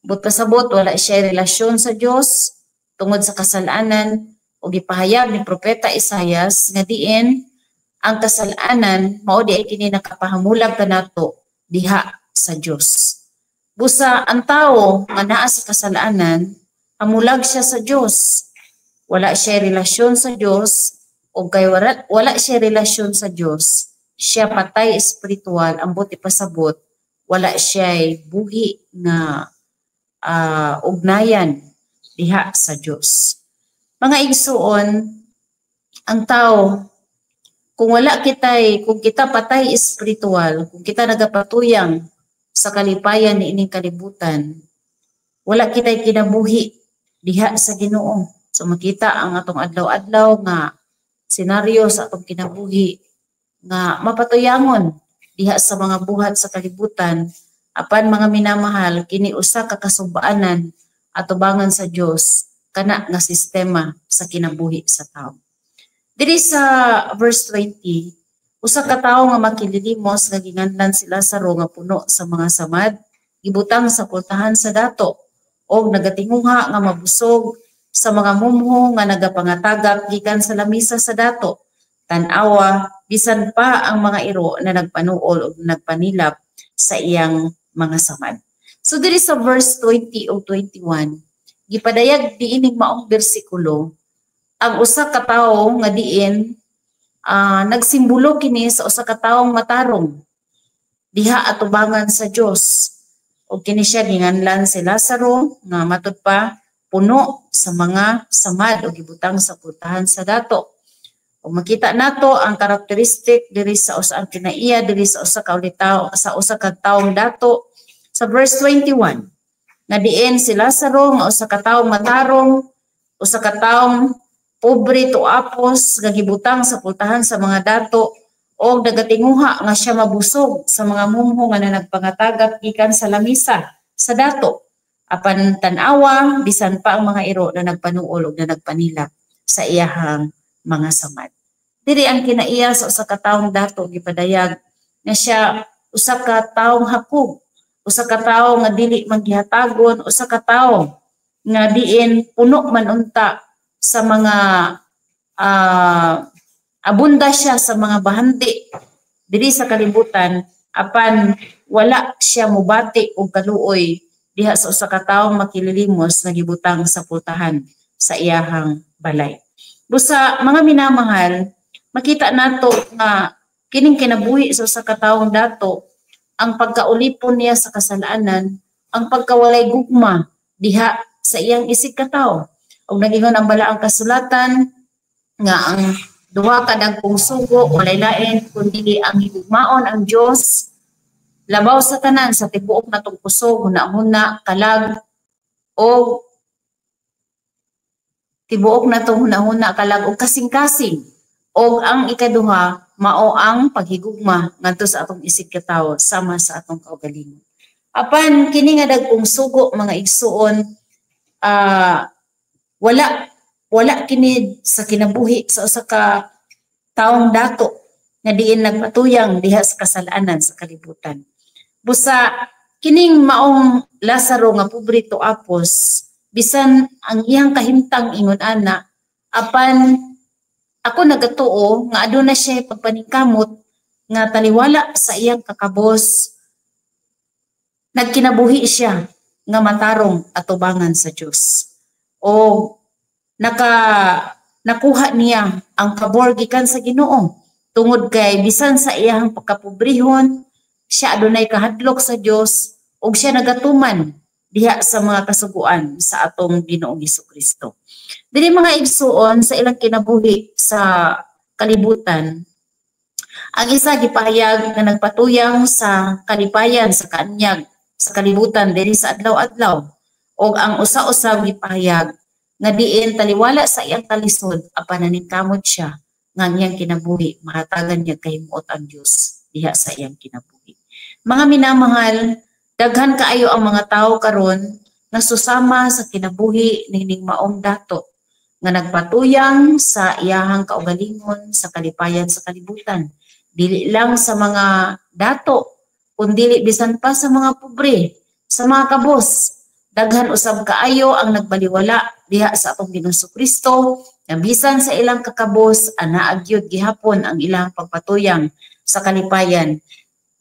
Buot pasabot, wala siya relasyon sa Dios tungod sa kasalanan, o gipahayag ni Propeta Isayas nga diin ang kasalanan mao di ay kini nakapahamulag kanato diha sa Dios. Busa ang tao nga naa sa kasalanan, hamulag siya sa Dios. Wala siya relasyon sa Dios, o kay wala siya relasyon sa Dios, siya patay espiritual. Ang buti pasabot, wala siya buhi nga ugnayan diha sa Dios. Mga igsuon, ang tao kung wala kitay, kung kita patay espiritual, kung kita nagapatuyang sa kalipayan ni ining kalibutan, wala kitay kinabuhi diha sa Ginoo. So makita ang atong adlaw-adlaw nga senaryo sa atong kinabuhi nga mapatuyangon diha sa mga buhat sa kalibutan, apan mga minamahal, kini usa ka kasubaanan atubangan sa Dios kana nga sistema sa kinabuhi sa tao. Diri sa verse 20, usa ka tawo nga makililimos nga ginganlan si Lazaro nga puno sa mga samad, gibutang sa pultahan sa dato og nagatinguha nga mabusog sa mga mumho nga nagapangatagak gikan sa lamisa sa dato. Tan-awa bisan pa ang mga iro na nagpanuol og nagpanilap sa iyang mga samad. So diri sa verse 20 o 21, gipadayag diining maong bersikulo ang usa ka tawo nga diin nagsimbolo kini sa usa ka tawong matarong diha atubangan sa Dios. Og kini siya ginganlan si Lazaro nga matud pa puno sa mga samad o gibutang sa pultahan sa dato. O makita nato ang karakteristik diri sa usa ang kinaiya diri sa usa ka ulitaw sa usa ka tawong dato sa verse 21 nga diin si Lazaro nga usa ka tawong matarong, usa ka tawong pobre tuapos nga gibutang sa pultahan sa mga dato og nagatinguha nga siya mabusog sa mga mumho nga nagpangatagak gikan sa lamisa sa dato. Apan tan-awa bisan pa ang mga iro na nagpanuol og na nagpanilap sa iyahang mga samad. Diri ang kinaiya sa usa ka tawong dato gipadayag nga siya usa ka tawong hakog, usa ka tawo nga dili man gihatagon, usa ka tawo nga diin puno man unta sa mga abunda siya sa mga bahandi diri sa kalibutan, apan wala siya mobati og kaluoy diha sa usa ka tawong makililimos nga gibutang sa pultahan sa iyahang balay. Busa mga minamahal, makita nato nga kining kinabuhi sa usa ka tawong dato, ang pagkaulipon niya sa kasalanan, ang pagkawalay gugma diha sa iyang isig katawo. Og nagingon ang balaang kasulatan nga ang duha ka dagkong sugo walay lain kundi ang higugmaon ang Dios labaw sa tanan sa tibuok natong kusog, hunahuna, kalag o tibuok natong hunahuna, kalag og kasing-kasing, og ang ikaduha mao ang paghigugma ngadto sa atong isig katawo sama sa atong kaugalingon. Apan kini nga dagkong sugo, mga igsuon, wala kini sa kinabuhi sa usa ka taong dato nga diin nagpatuyang diha sa kasalanan sa kalibutan. Busa kining maong Lazaro nga pobre apos, bisan ang iyang kahimtang ingon ana, apan ako nagatuo nga aduna siya pagpaningkamot nga taliwala sa iyang kakabos, nagkinabuhi siya nga matarong atubangan sa Dios. O nakuha niya ang pabor gikan sa Ginoo tungod kay bisan sa iyang pagkapobrehon, siya adunay kahadlok sa Dios ug siya nagatuman diha sa mga kasuguan sa atong Ginoong Hesukristo. Dili, mga igsuon, sa ilang kinabuhi sa kalibutan, ang isa gipahayag nga nagpatuyang sa kalipayan sa kaanyag sa kalibutan diri sa adlaw-adlaw, ug ang usa-usa gipahayag nga diin taliwala sa iyang kalisod, apan naningkamot siya nga ang iyang kinabuhi mahatagan niya kahimuot ang Dios diha sa iyang kinabuhi. Mga minamahal, daghan kaayo ang mga tawo karon nga susama sa kinabuhi nining maong dato nga nagpatuyang sa iyahang kaugalingon sa kalipayan sa kalibutan. Dili lang sa mga dato, kundili bisan pa sa mga pobre, sa mga kabos. Daghan usab kaayo ang nagbaliwala diha sa atong Ginoong Kristo nga bisan sa ilang kakabos, anaa gyud gihapon ang ilang pagpatuyang sa kalipayan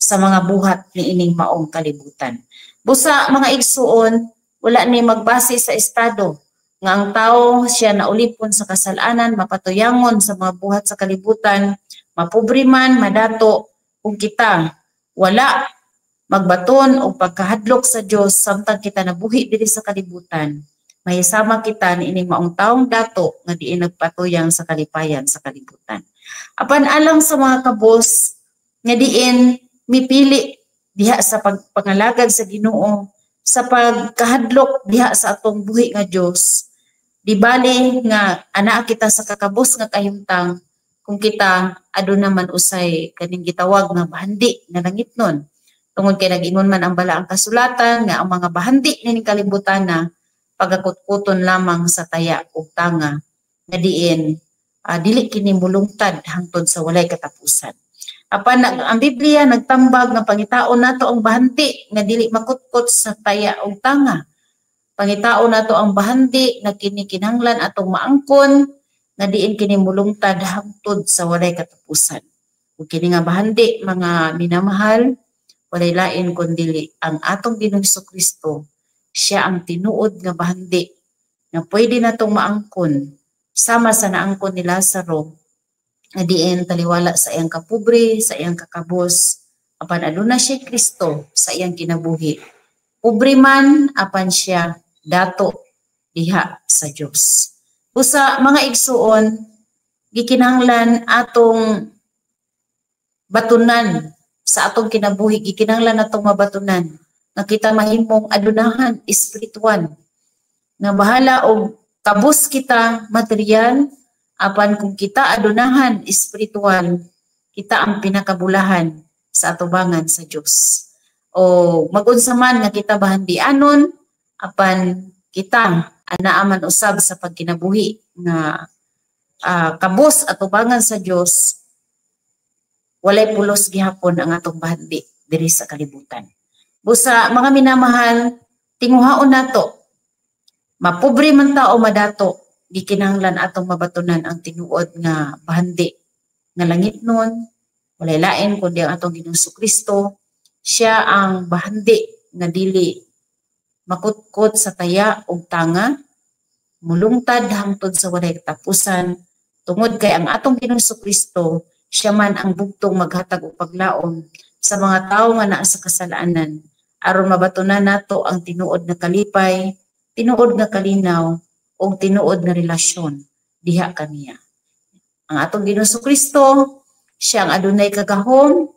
sa mga buhat niining maong kalibutan. Busa, mga igsuon, wala ni magbase sa estado nga ang tao siya naulipon sa kasalanan, mapatuyangon sa mga buhat sa kalibutan, mapobre man, madato, kung kita wala magbaton o pagkahadlok sa Dios samtang kita nabuhi diri sa kalibutan, mahisama kita niining maong taong dato nga diin nagpatuyang sa kalipayan sa kalibutan. Apan alang sa mga kabos nga diin mipili diha sa pagpangalagad sa Ginoo, sa pagkahadlok diha sa atong buhi nga Dios, di bali nga anaa kita sa kakabos nga kahimtang, kung kita aduna man usay kaning gitawag nga bahandi nga langitnon, tungod kay nag-ingon man ang balaang kasulatan nga ang mga bahandi nining kalibutan na pagakutkuton lamang sa taya ug tanga nga diin dili kini mulungtad hangtod sa walay katapusan. Apan ang Biblia nagtambag nga pangitaon nato ang bahandi nga dili makutkot sa taya ug tanga. Pangitaon nato ang bahandi nga kini kinahanglan atong maangkon nga diin kini mulungtad hangtod sa walay katapusan. Ug kini nga bahandi, mga minamahal, walay lain kundili ang atong Ginoong Kristo. Siya ang tinuod nga bahandi nga pwede natong maangkon sama sa naangkon ni Lazaro nga diin taliwala sa iyang kapobre, sa iyang kakabos, apan aduna siya Kristo sa iyang kinabuhi. Pobre man, apan siya dato diha sa Dios. Usa, mga igsuon, gikinahanglan atong batunan sa atong kinabuhi, gikinahanglan atong mabatunan nga kita mahimong adunahan espiritual nga bahala og kabos kita material, apan kung kita adunahan espiritual, kita ang pinakabulahan sa atubangan sa Dios. O magunsa man nga kita bahandianon, apan kita anaa man usab sa pagkinabuhi nga kabos atubangan sa Dios, walay pulos gihapon ang atong bahandi diri sa kalibutan. Busa, mga minamahal, tinguhaon nato, mapobre man ta o madato, gikinahanglan atong mabatunan ang tinuod nga bahandi nga langit nun, walay lain kundi ang atong Ginoong Kristo. Siya ang bahandi nga dili makutkot sa taya ug tanga, mulungtad hangtod sa walay katapusan, tungod kay ang atong Ginoong Kristo siya man ang bugtong maghatag og paglaom sa mga tawo nga naa sa kasalanan, aron mabatunan nato ang tinuod nga kalipay, tinuod nga kalinaw, ug tinuod nga relasyon diha kaniya. Ang atong Ginoong Kristo, siya ang adunay kagahom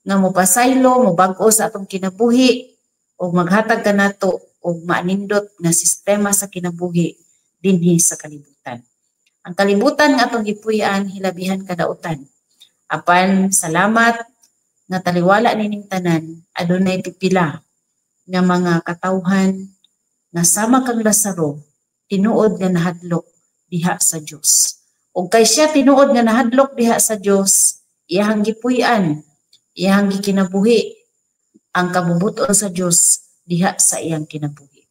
nga mopasaylo, mobag-o sa atong kinabuhi ug maghatag kanato og maanindot nga sistema sa kinabuhi dinhi sa kalibutan. Ang kalibutan nga atong gipuy-an hilabihan kadautan. Apan salamat nga taliwala nining tanan, adunay pipila nga mga katawhan nga sama kang Lazaro, tinuod nga nahadlok diha sa Dios. Ug kay siya tinuod nga nahadlok diha sa Dios, iyahang gipuy-an, iyahang gikinabuhi ang kabubuton sa Dios diha sa iyang kinabuhi.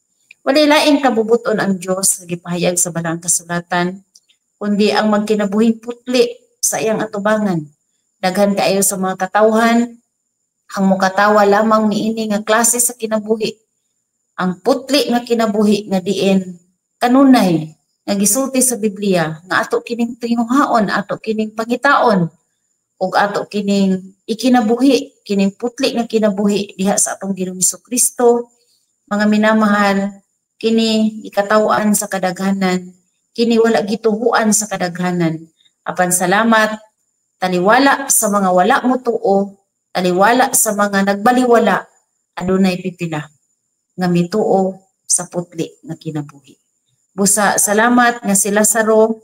Walay laing kabubuton ang Dios nga gipahayag sa Balaang Kasulatan, kundi ang magkinabuhing putli sa iyang atubangan. Daghan kaayo sa mga katawhan ang mukatawa lamang niini nga klase sa kinabuhi. Ang putli nga kinabuhi nga diin kanunay nga gisulti sa Biblia nga ato kining tinguhaon, ato kining pangitaon, ug ato kining ikinabuhi, kining putli nga kinabuhi diha sa atong Ginoong Hesukristo. Mga minamahal, kini ikataw-an sa kadaghanan, kini wala gituhuan sa kadaghanan. Apan salamat, taliwala sa mga wala motuo, taliwala sa mga nagbaliwala, adunay pipila nga mituo sa putli nga kinabuhi. Busa salamat nga si Lazaro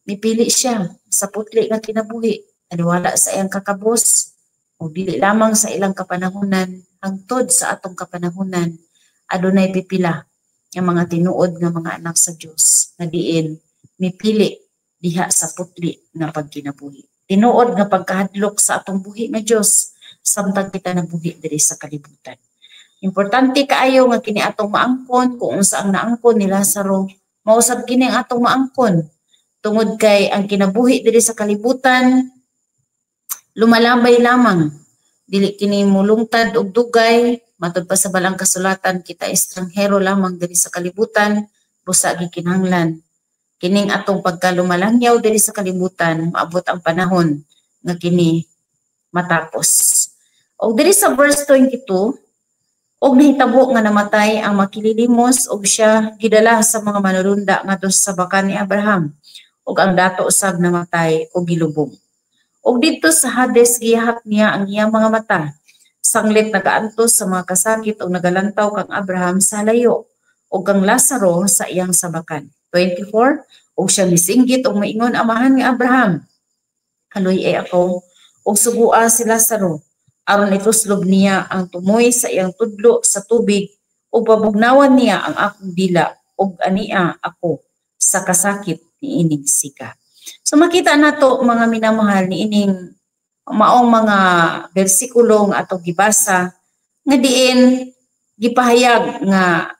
mipili siya sa putli nga kinabuhi, taliwala sa iyang kakabos o dili lamang sa ilang kapanahunan, hangtod sa atong kapanahunan, adunay pipila nga mga tinuod nga mga anak sa Dios nga diin mipili diha sa putli nga pagkinabuhi. Tinuod nga pagkahadlok sa atong buhi nga Dios samtang kita nabuhi diri sa kalibutan. Importante kaayo nga kini atong maangkon kung unsa ang naangkon ni Lazaro, mausab kini ang atong maangkon tungod kay ang kinabuhi diri sa kalibutan lumalabay lamang, dili kini mulungtad og dugay. Matud pa sa Balaang Kasulatan, kita estranghero lamang diri sa kalibutan, busa gikinahanglan kining atong pagkalumalangyaw diri sa kalibutan, maabot ang panahon nga kini matapos. Og diri sa verse 22, og nahitabo nga namatay ang makililimos og siya gidala sa mga manulunda ngadto sa bakan ni Abraham, og ang dato usab namatay og gilubong. Og didto sa Hades giyahap niya ang iyang mga mata, sanglit nagaantos sa mga kasakit og nagalantaw kang Abraham sa layo og kang Lazaro sa iyang sabakan. 24, og siya misinggit og maingon, amahan nga Abraham, haloy ay ako, og sugua si Lazaro aron ituslob niya ang tumoy sa iyang tudlo sa tubig ug pabugnawan niya ang akong dila ug ania ako sa kasakit niining sika. So makita nato mga minamahal niining maong mga bersikulo nga atong gibasa nga diin gipahayag nga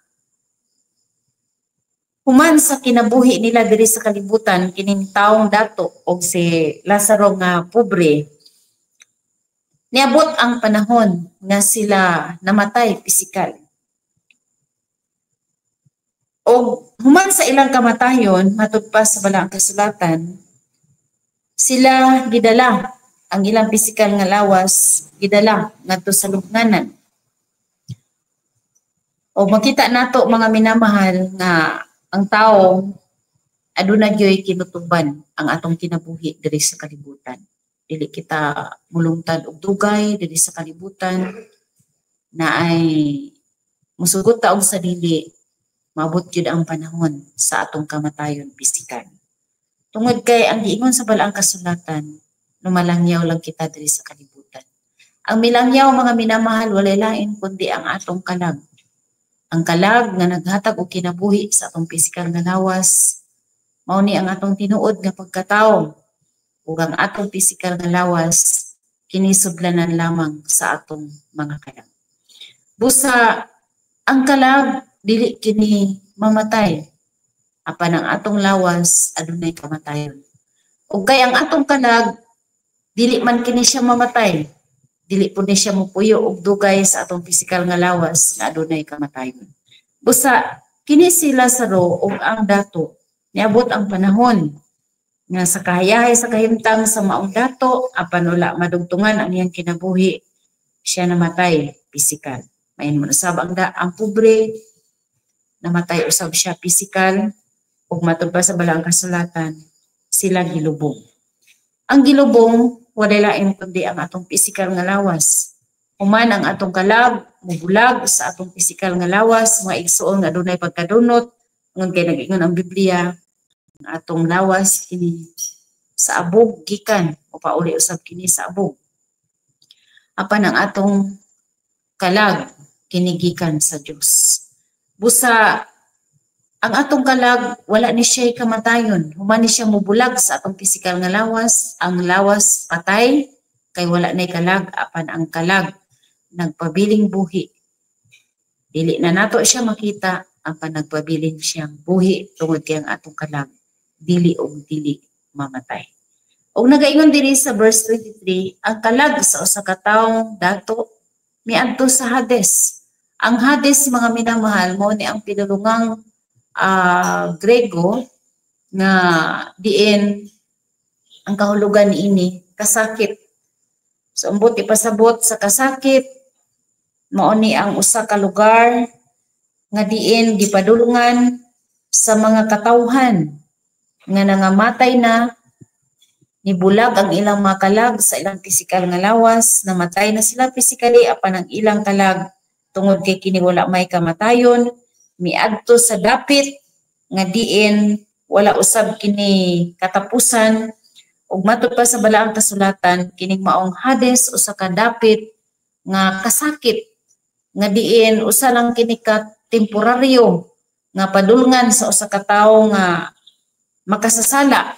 human sa kinabuhi nila diri sa kalibutan kining taong dato og si Lazaro nga pobre, niabot ang panahon nga sila namatay pisikal. Og human sa ilang kamatayon, matud pa sa Balaang Kasulatan, sila gidala ang ilang pisikal nga lawas, gidala ngadto sa lubnganan. O makita nato mga minamahal nga ang tao aduna gyoy kinutuban ang atong kinabuhi diri sa kalibutan. Dili kita mulungtad og dugay diri sa kalibutan na ay musugot ta og sa dili, maabot gyud ang panahon sa atong kamatayon pisikal. Tungod kay ang giingon sa Balaang Kasulatan, lumalangyaw lang kita diri sa kalibutan. Ang milangyaw mga minamahal walay lain kundi ang atong kalag. Ang kalag nga naghatag og kinabuhi sa atong pisikal nga lawas, mao ni ang atong tinuod nga pagkatawo ug ang atong pisikal nga lawas kini sudlanan lamang sa atong mga kalag. Busa ang kalag dili kini mamatay, apan ang atong lawas adunay kamatayon. Ug kay ang atong kalag dili man kini siya mamatay, dili pud ni siya mopuyo og dugay sa atong pisikal nga lawas nga adunay kamatayon. Busa kini si Lazaro ug ang dato niabot ang panahon nga sa kahayahay sa kahimtang sa maong dato apan wala madugtungan ang iyang kinabuhi, siya namatay pisikal. Main mo usab ang pobre, namatay usab siya pisikal, ug matud pa sa Balaang Kasulatan sila gilubong. Ang gilubong walay lain kundi ang atong pisikal nga lawas. Human ang atong kalag mubulag sa atong pisikal nga lawas, mga igsuon nga adunay pagkadunot, ngon kay nag-ingon ang Biblia, ang atong lawas kini Sa abog gikan o pauli usab kini sa abog. Apan ang atong kalag kini gikan sa Dios. Busa ang atong kalag wala ni siya kamatayon. Human ni siya mubulag sa atong pisikal nga lawas, ang lawas patay kay wala nay kalag, apan ang kalag nagpabiling buhi. Dili na nato siya makita, apan nagpabiling siyang buhi tungod kay ang atong kalag dili og dili mamatay. Og nagaingon diri sa verse 23, ang kalag sa usa ka tawo dato miadto sa Hades. Ang Hades, mga minamahal, mo ni ang pinulungang Grego nga diin ang kahulugan niini kasakit. So ambot ipasabot sa kasakit, mao ni ang usa ka lugar nga diin gipadulungan sa mga katawhan nga nangamatay na, nibulag ang ilang mga kalag sa ilang pisikal nga lawas, namatay na sila physically apan ang ilang kalag tungod kay kini wala may kamatayon, miadto sa dapit nga diin wala usab kini katapusan. Ug matud pa sa balaang kasulatan, kining maong Hades usa ka dapit nga kasakit nga diin usa lang kini ka temporaryo nga padulngan sa usa ka tawo nga makasasala,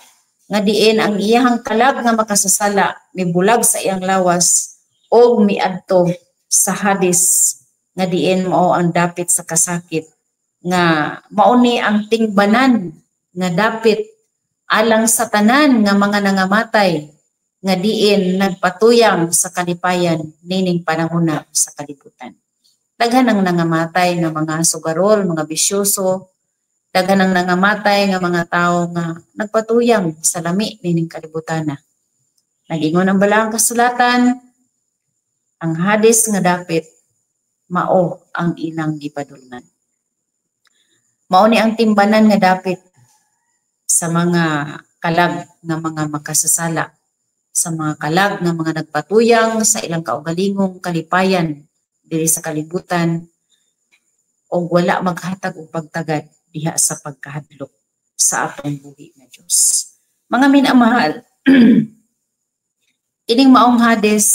nga diin ang iyahang kalag nga makasasala mibulag sa iyang lawas og miadto sa Hades nga diin mao ang dapit sa kasakit, nga mao ni ang tingbanan nga dapit alang sa tanan nga mga nangamatay nga diin nagpatuyang sa kalipayan nining panahona sa kalibutan. Daghan ang nangamatay nga mga sugarol, mga bisyoso, daghan ang nangamatay nga mga tawo nga nagpatuyang sa lami nining kalibutana. Nag-ingon ang balaang kasulatan, ang Hades nga dapit mao ang ilang gipadulngan. Mao ni ang timbanan nga dapit sa mga kalag nga mga makasasala, sa mga kalag nga mga nagpatuyang sa ilang kaugalingong kalipayan diri sa kalibutan og wala maghatag og pagtagad diha sa pagkahadlok sa atong buhi nga Dios. Mga minamahal, ining maong Hades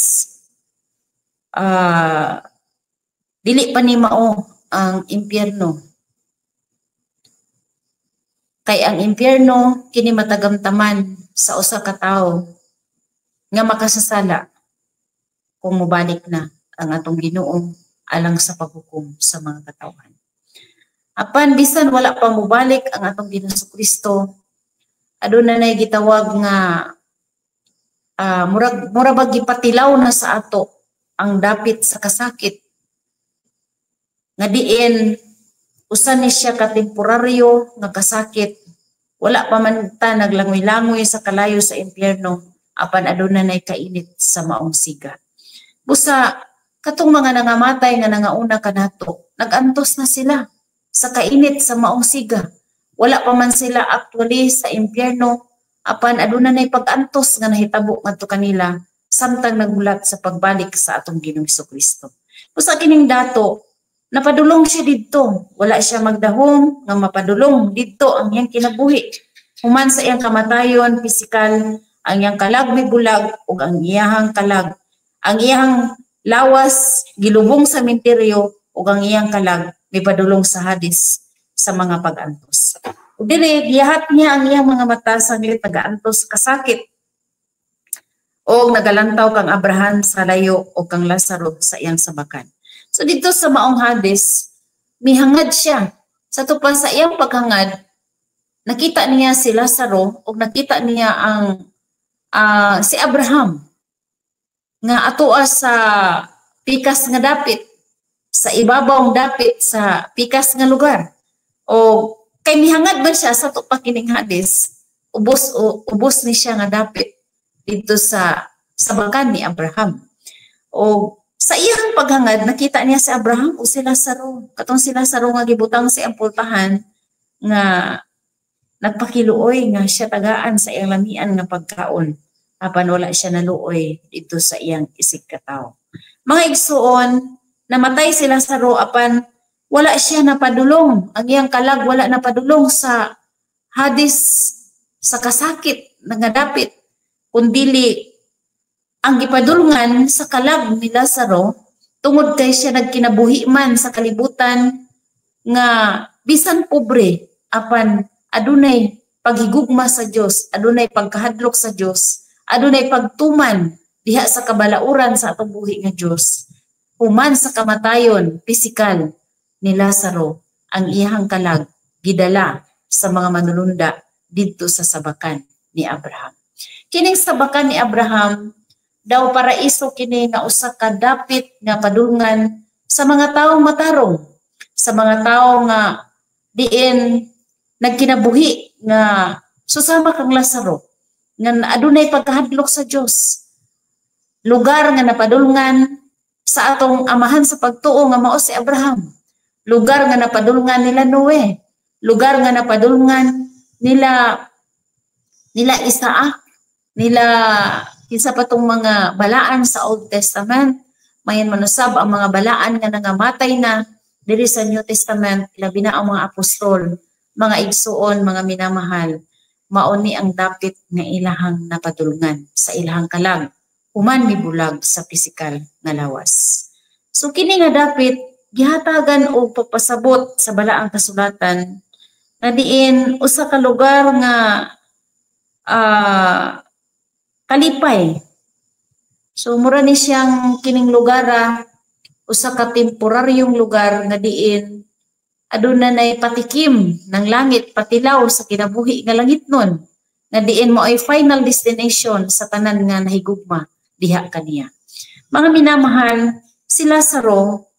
dili pa ni mao ang impyerno. Kay ang impyerno kini matagamtaman sa usa ka tawo nga makasasala kung mobalik na ang atong Ginoo alang sa paghukom sa mga katawhan. Apan bisan wala pa mobalik ang atong Ginoong Kristo, aduna nay gitawag nga mura bag gipatilaw na sa ato ang dapit sa kasakit nga diin usa ni siya ka temporaryo nga kasakit. Wala pa man ta naglangoy-langoy sa kalayo sa impyerno, apan aduna nay kainit sa maong siga. Busa katong mga nangamatay nga nangauna kanato, nagantos na sila sa kainit sa maong siga. Wala pa man sila actually sa impyerno, apan aduna nay pag-antos nga nahitabo ngadto kanila samtang naghulat sa pagbalik sa atong Ginoong Kristo. Busa kining dato, napadulong siya didto. Wala siya magdahom nga mapadulong didto ang iyang kinabuhi. Human sa iyang kamatayon pisikal, ang iyang kalag may bulag ug ang iyahang kalag, ang iyang lawas gilubong sa menteryo ug ang iyang kalag may padulong sa Hades sa mga pag-antos. Ug diri giyahat niya ang iyang mga mata sa nagaantos kasakit og nagalantaw kang Abraham sa layo o kang Lazaro sa iyang sabakan. So dito sa maong Hades, mihangad siya. Sa tupan sa iyang paghangad, nakita niya si Lazaro o nakita niya ang si Abraham nga atoa sa pikas nga dapit, sa ibabawng dapit sa pikas nga lugar. O kay mihangad ba siya sa tupa kining Hades, ubos ni siya nga dapit dito sa sabakan ni Abraham. O sa iyang paghangad, nakita niya si Abraham o si Lazaro. Katong si Lazaro nga gibutang sa iyang pultahan nga nagpakiluoy nga siya tagaan sa iyang lamian nga pagkaon. Apan wala siya naluoy dito sa iyang isig katawo. Mga igsuon, namatay si Lazaro apan wala siya napadulong. Ang iyang kalag wala napadulong sa Hades, sa kasakit. nga dapit kundili ang gipadulngan sa kalag ni Lazaro tungod kay siya nagkinabuhi man sa kalibutan nga bisan pobre apan adunay paghigugma sa Dios, adunay pagkahadlok sa Dios, adunay pagtuman diha sa kabalauran sa atong buhi nga Dios. Human sa kamatayon pisikal ni Lazaro, ang iyahang kalag gidala sa mga manulunda didto sa sabakan ni Abraham. Kining sabakan ni Abraham daw paraiso kini nga usa ka dapit nga padulngan sa mga taong matarong, sa mga tawo nga diin nagkinabuhi nga susama kang Lazaro nga adunay pagkahadlok sa Dios. Lugar nga napadulngan sa atong amahan sa pagtuo nga mao si Abraham. Lugar nga napadulngan nila Noe. Lugar nga napadulngan nila Isaac, nila kinsa pa tong mga balaan sa Old Testament. Mayan manusab ang mga balaan nga nangamatay na diri sa New Testament, labi na ang mga apostol, mga igsuon, mga minamahal, mao ni ang dapit nga ilahang napadulngan sa ilahang kalag human mibulag sa pisikal nga lawas. So kini nga dapit gihatagan og pagpasabot sa balaang kasulatan na diin usa ka lugar nga kalipay. So mura ni siyang kining lugara usa ka temporaryong lugar nga diin aduna nay patikim ng langit, patilaw sa kinabuhi nga langit nun, nga diin mo ay final destination sa tanan nga nahigugma diha kaniya. Mga minamahal, si Lazaro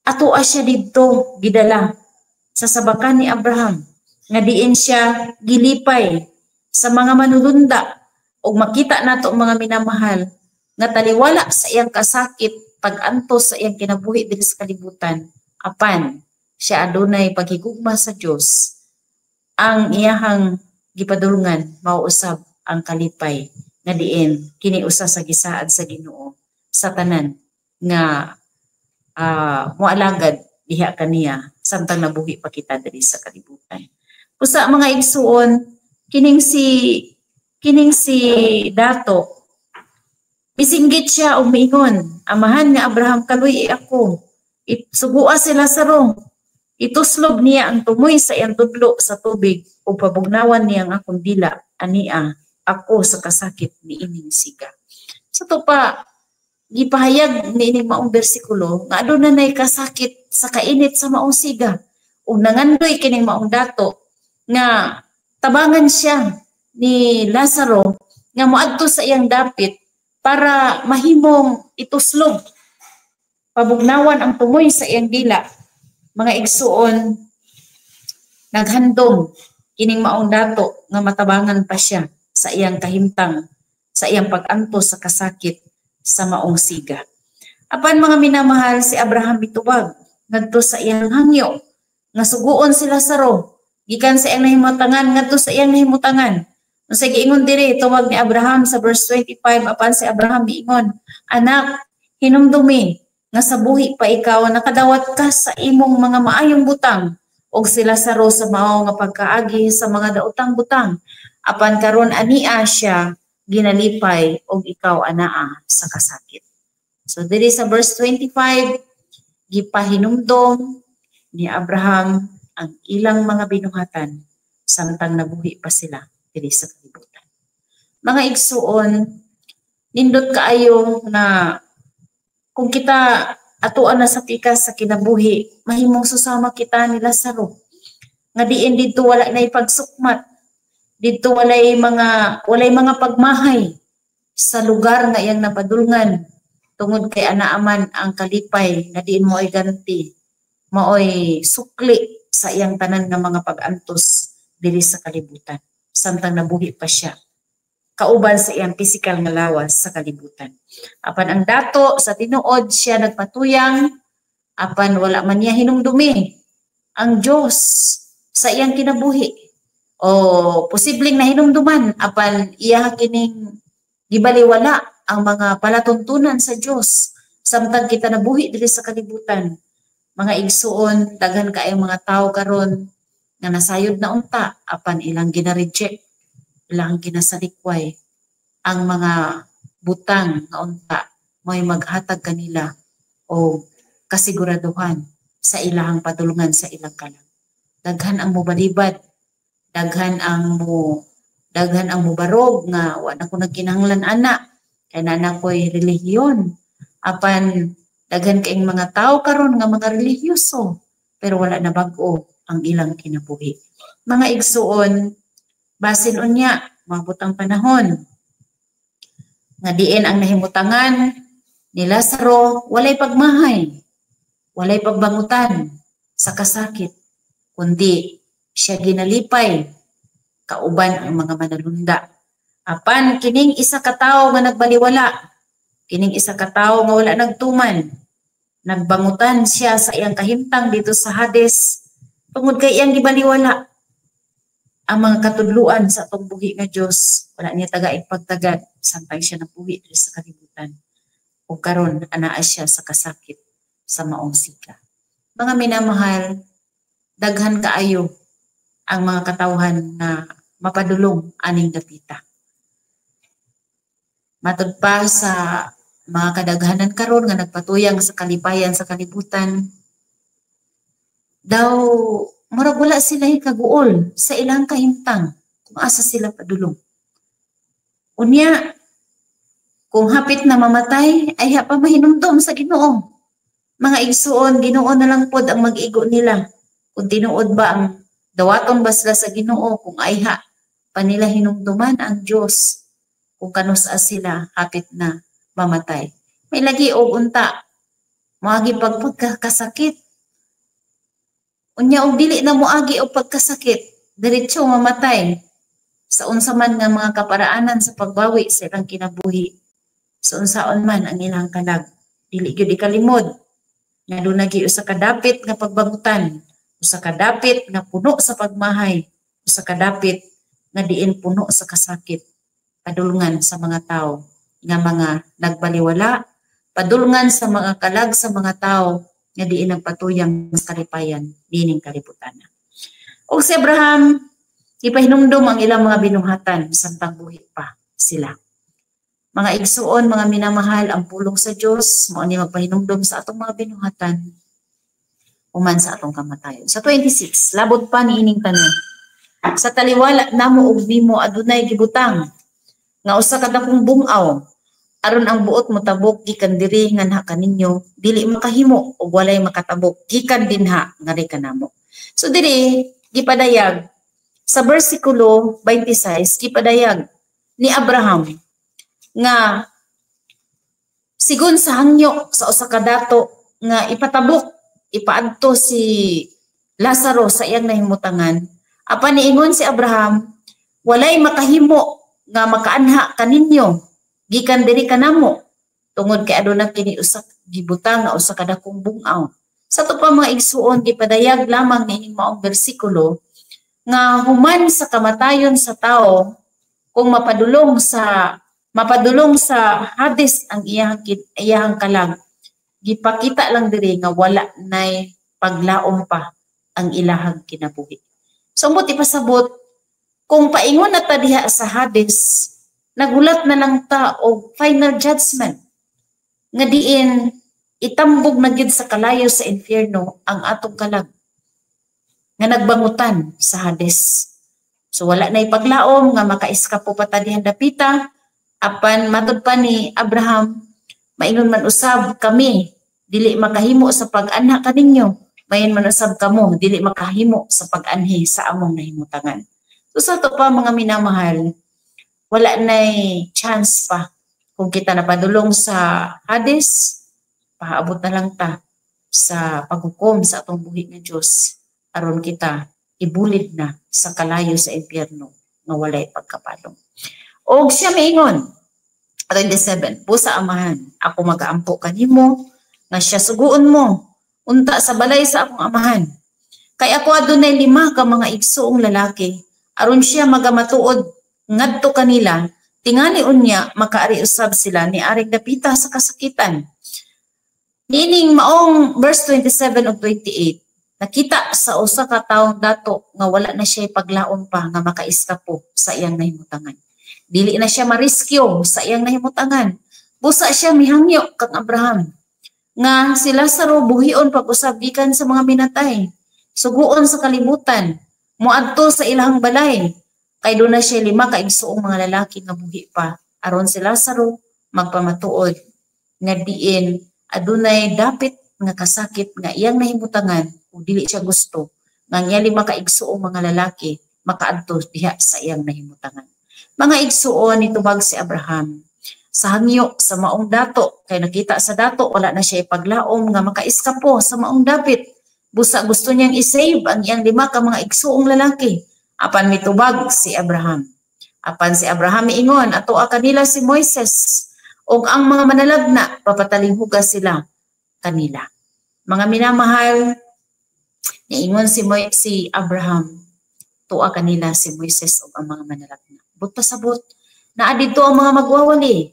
atoa siya didto gidala sa sabakan ni Abraham nga diin siya gilipay sa mga manulunda ug makita nato mga minamahal nga taliwala sa iyang kasakit pag-antos sa iyang kinabuhi diri sa kalibutan, apan siya adunay paghigugma sa Dios. Ang iyahang gipadulngan mao usab ang kalipay nga diin kini usa sa gisaad sa Ginoo sa tanan nga moalagad diha kaniya samtang nabuhi pa kita diri sa kalibutan. Usa mga igsuon, kining si Dato misinggit siya og miingon, amahan nga Abraham, kaluy ako, sugua si Lazaro, ituslob niya ang tumoy sa iyang tudlo sa tubig ug pabugnawan niya ang akong dila, ania ako sa kasakit ni ining siga. Sa to pa gipahayag ni ining maong bersikulo nga aduna nay kasakit sa kainit sa maong siga ug nangandoy kining maong dato nga tabangan siya ni Lazaro nga moadto sa iyang dapit para mahimong ituslob, pabugnawan ang tumoy sa iyang dila. Mga igsuon, naghandom kining maong dato nga matabangan pa siya sa iyang kahimtang, sa iyang pag-antos sa kasakit sa maong siga. Apan mga minamahal, si Abraham mitubag ngadto sa iyang hangyo nga suguon si Lazaro gikan sa iyang nahimutangan ngadto sa iyang nahimutangan. Unsay giingon diri, tuwag ni Abraham sa verse 25, apan si Abraham miingon, anak, hinumdumi nga sa buhi pa ikaw nakadawat ka sa imong mga maayong butang og si Lazaro sa mao nga pagkaagi sa mga daotang butang, apan karon ania siya ginalipay og ikaw anaa sa kasakit. So diri sa verse 25, gipahinumdom ni Abraham ang ilang mga binuhatan samtang nabuhi pa sila diri sa kalibutan. Mga igsuon, nindot kaayo na kung kita atuan na sa tikas sa kinabuhi, mahimong susama kita ni Lazaro. Nga diin didto wala na ipagsukmat, didto walay mga pagmahay sa lugar nga iyang napadulngan tungod kay anaaman ang kalipay nga diin mo ay ganti, maoy sukli sa iyang tanan nga mga pag-antos diri sa kalibutan samtang nabuhi pa siya kauban sa iyang pisikal nga lawas sa kalibutan. Apan ang dato sa tinuod siya nagpatuyang, apan wala man niya hinumdumi ang Dios sa iyang kinabuhi. O posibleng nahinumduman apan iya kining gibaliwala ang mga palatuntunan sa Dios samtang kita nabuhi diri sa kalibutan. Mga igsuon, daghan kaayong mga tawo karon nga nasayod na unta apan ilang gina-reject Ilahang ginasalikway ang mga butang nga unta may maghatag kanila o kasiguraduhan sa ilahang padulungan sa ilang kalag. Daghan ang mobalibad, daghan ang mobarog nga wa na ko nagkinahanglan ana kay na ko'y relihiyon. Apan daghan kaing mga tao karon nga mga relihiyoso pero wala na bag-o ang ilang kinabuhi. Mga igsuon, basin unya maabot ang panahon nga diin ang nahimutangan ni Lazaro walay pagmahay, walay pagbangutan sa kasakit, kundi siya ginalipay kauban ang mga manalunda. Apan kining isa ka tawo nga nagbaliwala, kining isa ka tawo nga wala nagtuman, nagbangutan siya sa iyang kahimtang dito sa Hades tungod kay iyang gibaliwala ang mga katudluan sa atong buhi nga Dios. Wala niya tagaig pagtagad samtang siya nabuhi diri sa kalibutan. Ug karon anaa siya sa kasakit sa maong sika. Mga minamahal, daghan kaayo ang mga katawhan na mapadulong aning dapita. Matud pa sa mga kadaghanan karon nga nagpatuyang sa kalipayan sa kalibutan, daw murag wala sila kaguol sa ilang kahimtang kung asa sila padulong. Unya, kung hapit na mamatay, ay hapa mahinumdom sa Ginoo. Mga igsuon, Ginoo na lang pod ang mag-igo nila. Kung tinuod ba ang dawaton ba sila sa Ginoo, kung ayha pa nila hinumduman ang Dios, kung kanusa sila hapit na mamatay. May lagi og unta, moagi pagpagkasakit. Unya og dili na moagi og pagkasakit, diretso mamatay sa unsa man nga mga kaparaanan sa pagbawi sa ilang kinabuhi. Sa unsaon man ang ilang kalag, dili gyud ikalimod nga duna gyud usa ka dapit nga pagbangutan, usa ka dapit nga puno sa pagmahay, usa ka dapit nga diin puno sa kasakit, padulngan sa mga tao nga mga nagbaliwala, padulngan sa mga kalag sa mga tao nga diin nagpatuyang sa kalipayan dining kalibutan. Og si Abraham, ipahinumdom ang ilang mga binuhatan samtang buhi pa sila. Mga igsuon, mga minamahal, ang pulong sa Dios mao ni magpahinumdom sa atong mga binuhatan human sa atong kamatayon. Sa 26, labot pa ni ining tanan. Sa taliwala namo og nimo adunay gibutang nga usa ka dakong bungaw aron ang buot motabok gikan diri nganha kaninyo dili makahimo og walay makatabok gikan dinha ngari kanamo. So diri gipadayag sa bersikulo 26, gipadayag ni Abraham nga sigon sa hangyo sa usa ka dato nga ipatabok, ipaadto si Lazaro sa iyang nahimutangan. Apan niingon si Abraham, walay makahimo nga makaanha kaninyo gikan diri kanamo tungod kay aduna kini usa gibutang nga usa ka dakong bungaw. Sa ato pa mga igsuon, gipadayag lamang niining maong bersikulo nga human sa kamatayon sa tao, kung mapadulong sa Hades ang iyahang kalag, gipakita lang diri nga wala nay paglaom pa ang ilahang kinabuhi. So ambot ipasabot, kung paingon na ta diha sa Hades, nagulat na lang ta og final judgment nga diin itambog na gid sa kalayo sa impyerno ang atong kalag nga nagbangutan sa Hades. So wala na ipaglaom nga makaiskapo pa ta dihan dapita. Apan matud pa ni Abraham, maingon man usab kami dili makahimo sa pag-anha kaninyo, mayon man usab kamo dili makahimo sa pag-anhi sa among nahimutangan. So sa to pa mga minamahal, wala nay chance pa. Kung kita napadulong sa Hades, paabot na lang ta sa paghukom sa atong buhi nga Dios aron kita ibulid na sa kalayo sa impyerno nga walay pagkapalong. Og siya maingon, 27, "Busa amahan, ako magaampo kanimo nga siya suguon mo unta sa balay sa akong amahan. Kay ako adunay 5 ka mga igsuong lalaki, aron siya magamatuod ngadto kanila, tingali unya makaari usab sila ni aring dapita sa kasakitan." Niining maong verse 27 ug 28, Nakita sa usa ka taong dato nga wala na siya paglaom pa nga makaiskapo sa iyang nahimutangan. Dili na siya mariskyo sa iyang nahimutangan. Busa siya mihangyo kang Abraham nga si Lazaro buhion pag-usab gikan sa mga minatay, suguon sa kalibutan, moadto sa ilahang balay, kay doon na siya 5 ka igsuong mga lalaki nga buhi pa, aron si Lazaro magpamatuod nga diin adunay dapit nga kasakit nga iyang nahimutangan ug dili siya gusto nga ang iyang 5 ka igsuong mga lalaki makaadto diha sa iyang nahimutangan. Mga igsuon, nitubag si Abraham sa hangyo sa maong dato, kay nakita sa dato wala na siya ipaglaom nga makaiskapo sa maong dapit. Busa gusto niyang i-save ang iyang 5 ka mga igsuong lalaki. Apan mitubag si Abraham. Apan si Abraham miingon, atoa kanila si Moises ug ang mga manalagna, papatalinghuga sila kanila. Mga minamahal, niingon si Abraham, tuwa kanila si Moises ug ang mga manalagna. But pasabot, naa didto ang mga magwawali.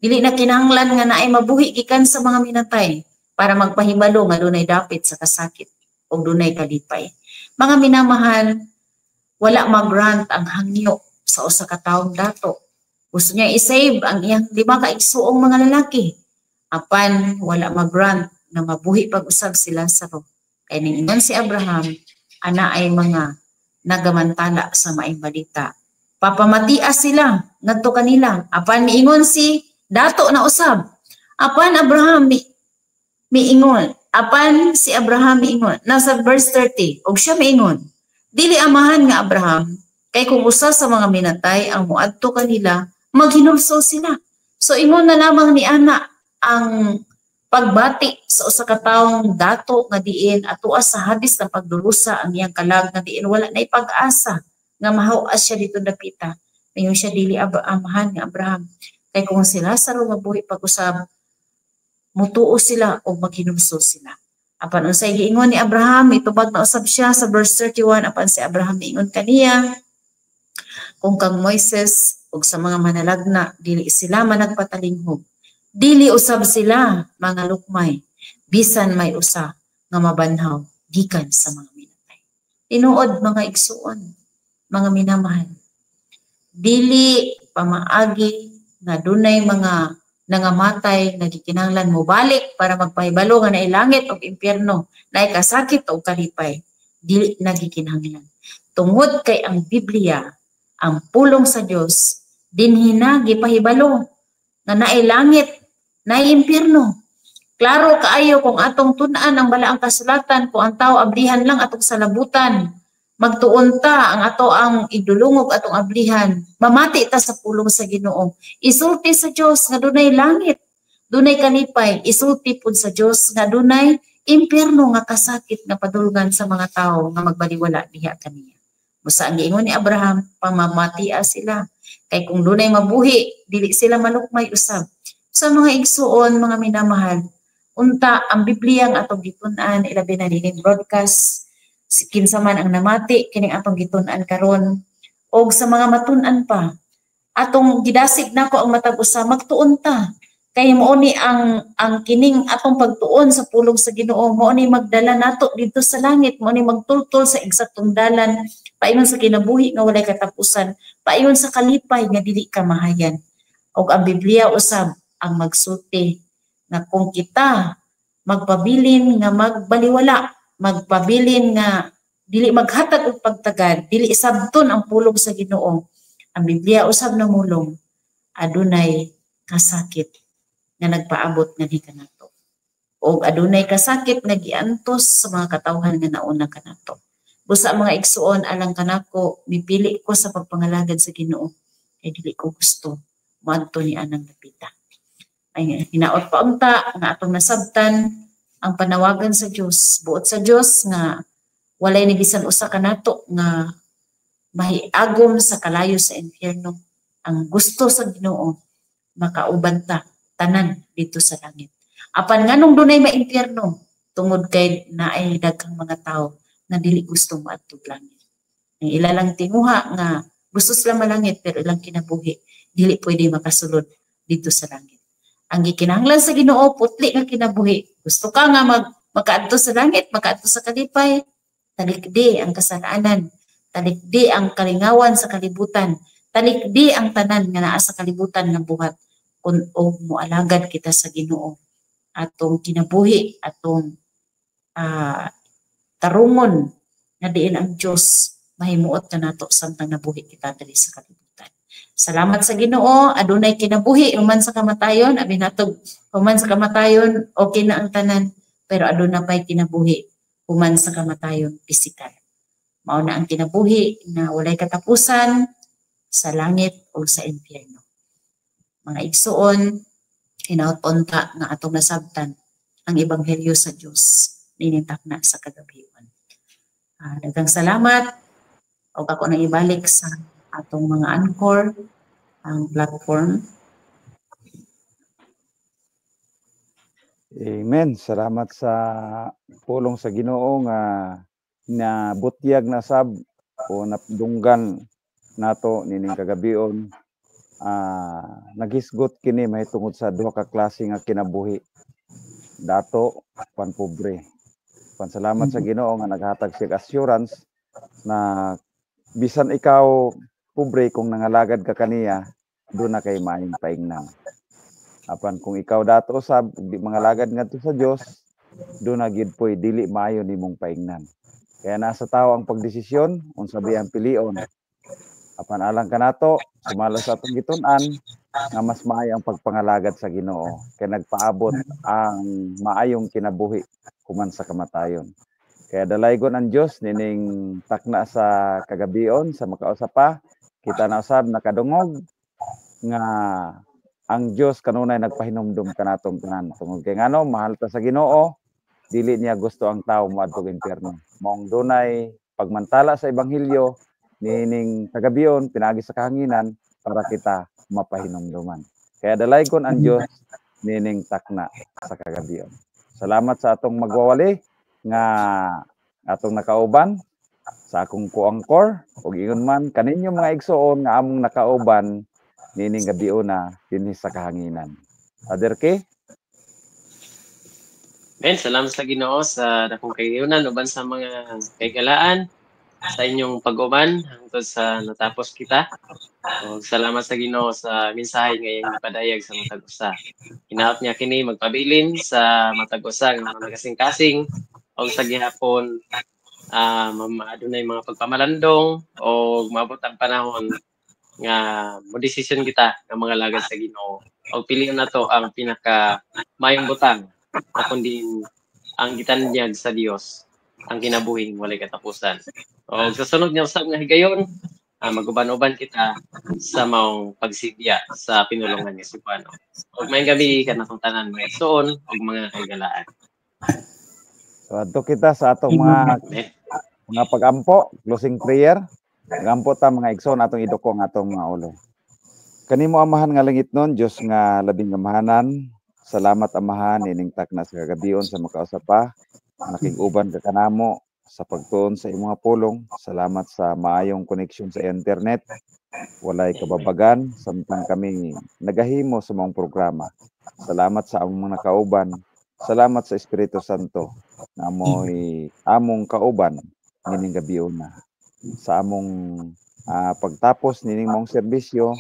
Dili na kinahanglan nga naay mabuhi gikan sa mga minatay para magpahibalo nga dunay dapit sa kasakit o dunay kalipay. Mga minamahal, wala mag-grant ang hangyo sa usa ka taong dato. Gusto niya i-save ang iyang 5 ka igsuong mga lalaki. Apan wala mag-grant na mabuhi pag-usab si Lazaro. Kay ningon si Abraham, ana ay mga nagamantala sa maayong balita. Papamatia sila ngadto kanila. Apan miingon si dato na usab. Apan Abraham miingon. Apan si Abraham miingon. Nasa verse 30, og siya miingon, dili amahan nga Abraham, kay kung usa sa mga minatay ang moadto kanila, maghinulsol sila. So ingon na lamang ni ana ang pagbati sa usa ka taong dato nga diin atoa sa hadis ng pagdurusa ang iyang kalag nga diin wala na ipag-asa nga mahaw-as siya dito dapita. Ngayon siya dili amahan nga Abraham, kay kung si Lazaro mabuhi pag-usab, mutuo sila o maghinumso sila. Apan unsay giingon ni Abraham, itubag na usab siya sa verse 31, apan si Abraham miingon kaniya, kung kang Moises ug sa mga manalagna dili sila managpatalinghog, dili usab sila mga lukmay, bisan may usa nga mabanhaw gikan sa mga minatay. Tinuod mga igsuon, mga minamahal, dili pamaagi nga dunay mga nangamatay nga gikinahanglan mobalik para magpahibalo nga naay langit og impyerno, naay kasakit og kalipay, dili nagikinahanglan. Tungod kay ang Biblia, ang pulong sa Dios, dinhi na gipahibalo nga naay langit, naay impyerno. Klaro kaayo kung atong tun-an ang balaang kasulatan, kung ang tao ablihan lang atong salabutan, magtuon ta ang ato ang idulungog atong ablihan, mamati ta sa pulong sa Ginoo, isulti sa Dios nga dunay langit, dunay kalipay, isulti pud sa Dios nga dunay impyerno nga kasakit nga padulngan sa mga tawo nga magbaliwala diha kaniya. Busa ang giingon ni Abraham, pamamatia sila, kay kung dunay mabuhi, dili sila malukmay usab. Sa mga igsuon, mga minamahal, unta ang Biblia ang atong gitun-an, ilabi na nining broadcast, kinsa man ang namati kining atong gitun-an karon og sa mga matun-an pa, atong gidasig nako ang matag usa, magtuon ta kay mao ni ang kining atong pagtuon sa pulong sa Ginoo, mao ni magdala nato didto sa langit, mao ni magtultol sa eksaktong dalan paingon sa kinabuhi nga walay katapusan, paingon sa kalipay nga dili ka mahayan. Og ang Biblia usab ang magsulti nga kung kita magpabilin nga magbaliwala, magpabilin nga dili maghatag og pagtagad, dili isabton ang pulong sa Ginoo, ang Biblia usab namulong adunay kasakit nga nagpaabot nganhi kanato, og adunay kasakit nga giantos sa mga katawhan nga nauna kanato. Busa mga igsuon, alang kanako, mipili ko sa pagpangalagad sa Ginoo kay dili ko gusto moadto ni anang dapita. Ay hinaot pa unta nga atong nasabtan ang panawagan sa Dios, buot sa Dios nga walay ni bisan usa kanato nga mahiagom sa kalayo sa impyerno. Ang gusto sa Ginoo makauban ta tanan dito sa langit. Apan nganong dunay maimpyerno? Tungod kay naay daghang mga tawo nga dili gusto moadtog langit. Ang ila lang tinguha nga gusto sila malangit pero ilang kinabuhi dili pwede makasulod dito sa langit. Ang gikinahanglan sa Ginoo putli nga kinabuhi. Gusto ka nga Makaadto sa langit, makaadto sa kalipay, talikdi ang kasalanan, talikdi ang kalingawan sa kalibutan, talikdi ang tanan nga naa sa kalibutan nga buhat kun og moalagad kita sa Ginoo. Atong kinabuhi, atong tarungon nga diin ang Dios mahimuot kanato samtang nabuhi kita diri sa kalibutan. Salamat sa Ginoo, adunay kinabuhi human sa kamatayon, abi natog human sa kamatayon okay na ang tanan, pero aduna pay kinabuhi human sa kamatayon pisikal. Mao na ang kinabuhi na walay katapusan sa langit o sa impyerno. Mga igsuon, hinaot unta nga atong nasabtan ang ebanghelyo sa Dios nining takna sa kagabion. Daghang salamat og ako nang ibalik sa atong mga anchor ang platform. Amen. Salamat sa pulong sa Ginoo nga nabutyag na sab o napdunggan nato nining kagabion. Naghisgot kini mahitungod sa duha ka klase nga kinabuhi, dato pan pobre. Pan salamat sa Ginoo nga naghatag siya assurance na bisan ikaw pobre, kung nangalagad ka kaniya, do na kay maayong paingnan. Apan kung ikaw dato usab di mangalagad ngadto sa Dios, do na gyud poy dili maayo nimong paingnan. Kaya nasa tao ang pagdesisyon unsa bi ang pilion. Apan alang kanato, sumala sa atong gitun-an nga mas maayo ang pagpangalagad sa Ginoo kay nagpaabot ang maayong kinabuhi human sa kamatayon. Kaya dalaygon ang Dios nining takna sa kagabion sa makausa pa, kita na usab nakadungog nga ang Dios kanunay nagpahinumdum kanatong tanan. Tungod kay ngano, mahal ta sa Ginoo, dili niya gusto ang tao moadtog impyerno. Maong dunay pagmantala sa ebanghelyo nining kagabion pinaagi sa kahanginan para kita mapahinumduman. Kaya dalaygon ang Dios nining takna sa kagabion. Salamat sa atong magwawali nga atong nakauban sa akong ko-angkor ug ingon man kaninyo mga igsoon nga among nakauban nining gabiona dinhi sa kahanginan. Father K. Ben, salamat sa Ginoo sa dakong kayunan uban sa mga kaigalaan sa inyong pag-uban hangtod sa natapos kita. O, salamat sa Ginoo sa mensahe ngayong gipadayag sa matag usa. Hinaot niya kini magpabilin sa matag usa nga mga kasing-kasing og sa gihapon adunay mga pagpamalandong o maabot ang panahon nga mo desisyon kita nga mga lagad sa Ginoo. Og pilion nato ang pinaka maayong butang na kundi ang gitanyag sa Dios ang kinabuhing walay katapusan. O sa sunod nga usab nga higayon, maguban-uban kita sa maong pagsidya sa pinulungan ni Cebuano. Og maayong gabi kanatong tanan mga igsoon ug mga kahigalaan. So adto kita sa atong mga pag-ampo, closing prayer. Magampo ta mga igsoon atong iduko ang atong mga ulo. Kanimo Amahan nga langit nun, Dios nga labing amahanan, salamat Amahan ining takna sa kagabion sa makausa pa. Nakig-uban ka kanamo sa pagtuon sa imong pulong. Salamat sa maayong connection sa internet. Walay kababagan samtang kami nagahimo sa maong programa. Salamat sa among mga nakauban. Salamat sa Espiritu Santo na amoy among kauban nining gabiona. Sa among pagtapos nining maong serbisyo,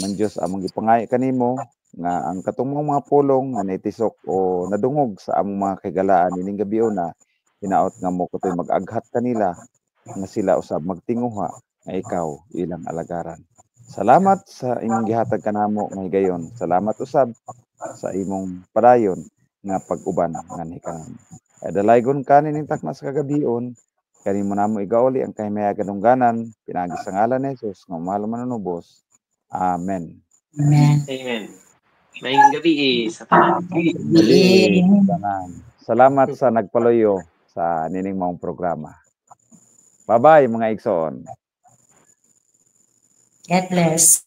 man Dios among gipangayo kanimo nga ang katong mga pulong nga naitisok o nadungog sa among mga kahigalaan nining gabiona, hinaot nga mo kutoy mag-aghat kanila nga sila usab magtinguha nga ikaw ilang alagaran. Salamat sa imong gihatag kanamo nga higayon. Salamat usab sa imong padayon nga pag-uban nganhi kanamo. Dalaygon ka nining takna sa kagabion, kanimo namo igauli ang kahimayagan kadungganan pinaagi sa ngalan ni Jesus nga mahal manunubos. Amen. Amen. Amen. Maayong gabi sa tanan. Gabi sa tanan. Salamat sa nagpaluyo sa nining maong programa. Bye-bye mga igsoon. God bless.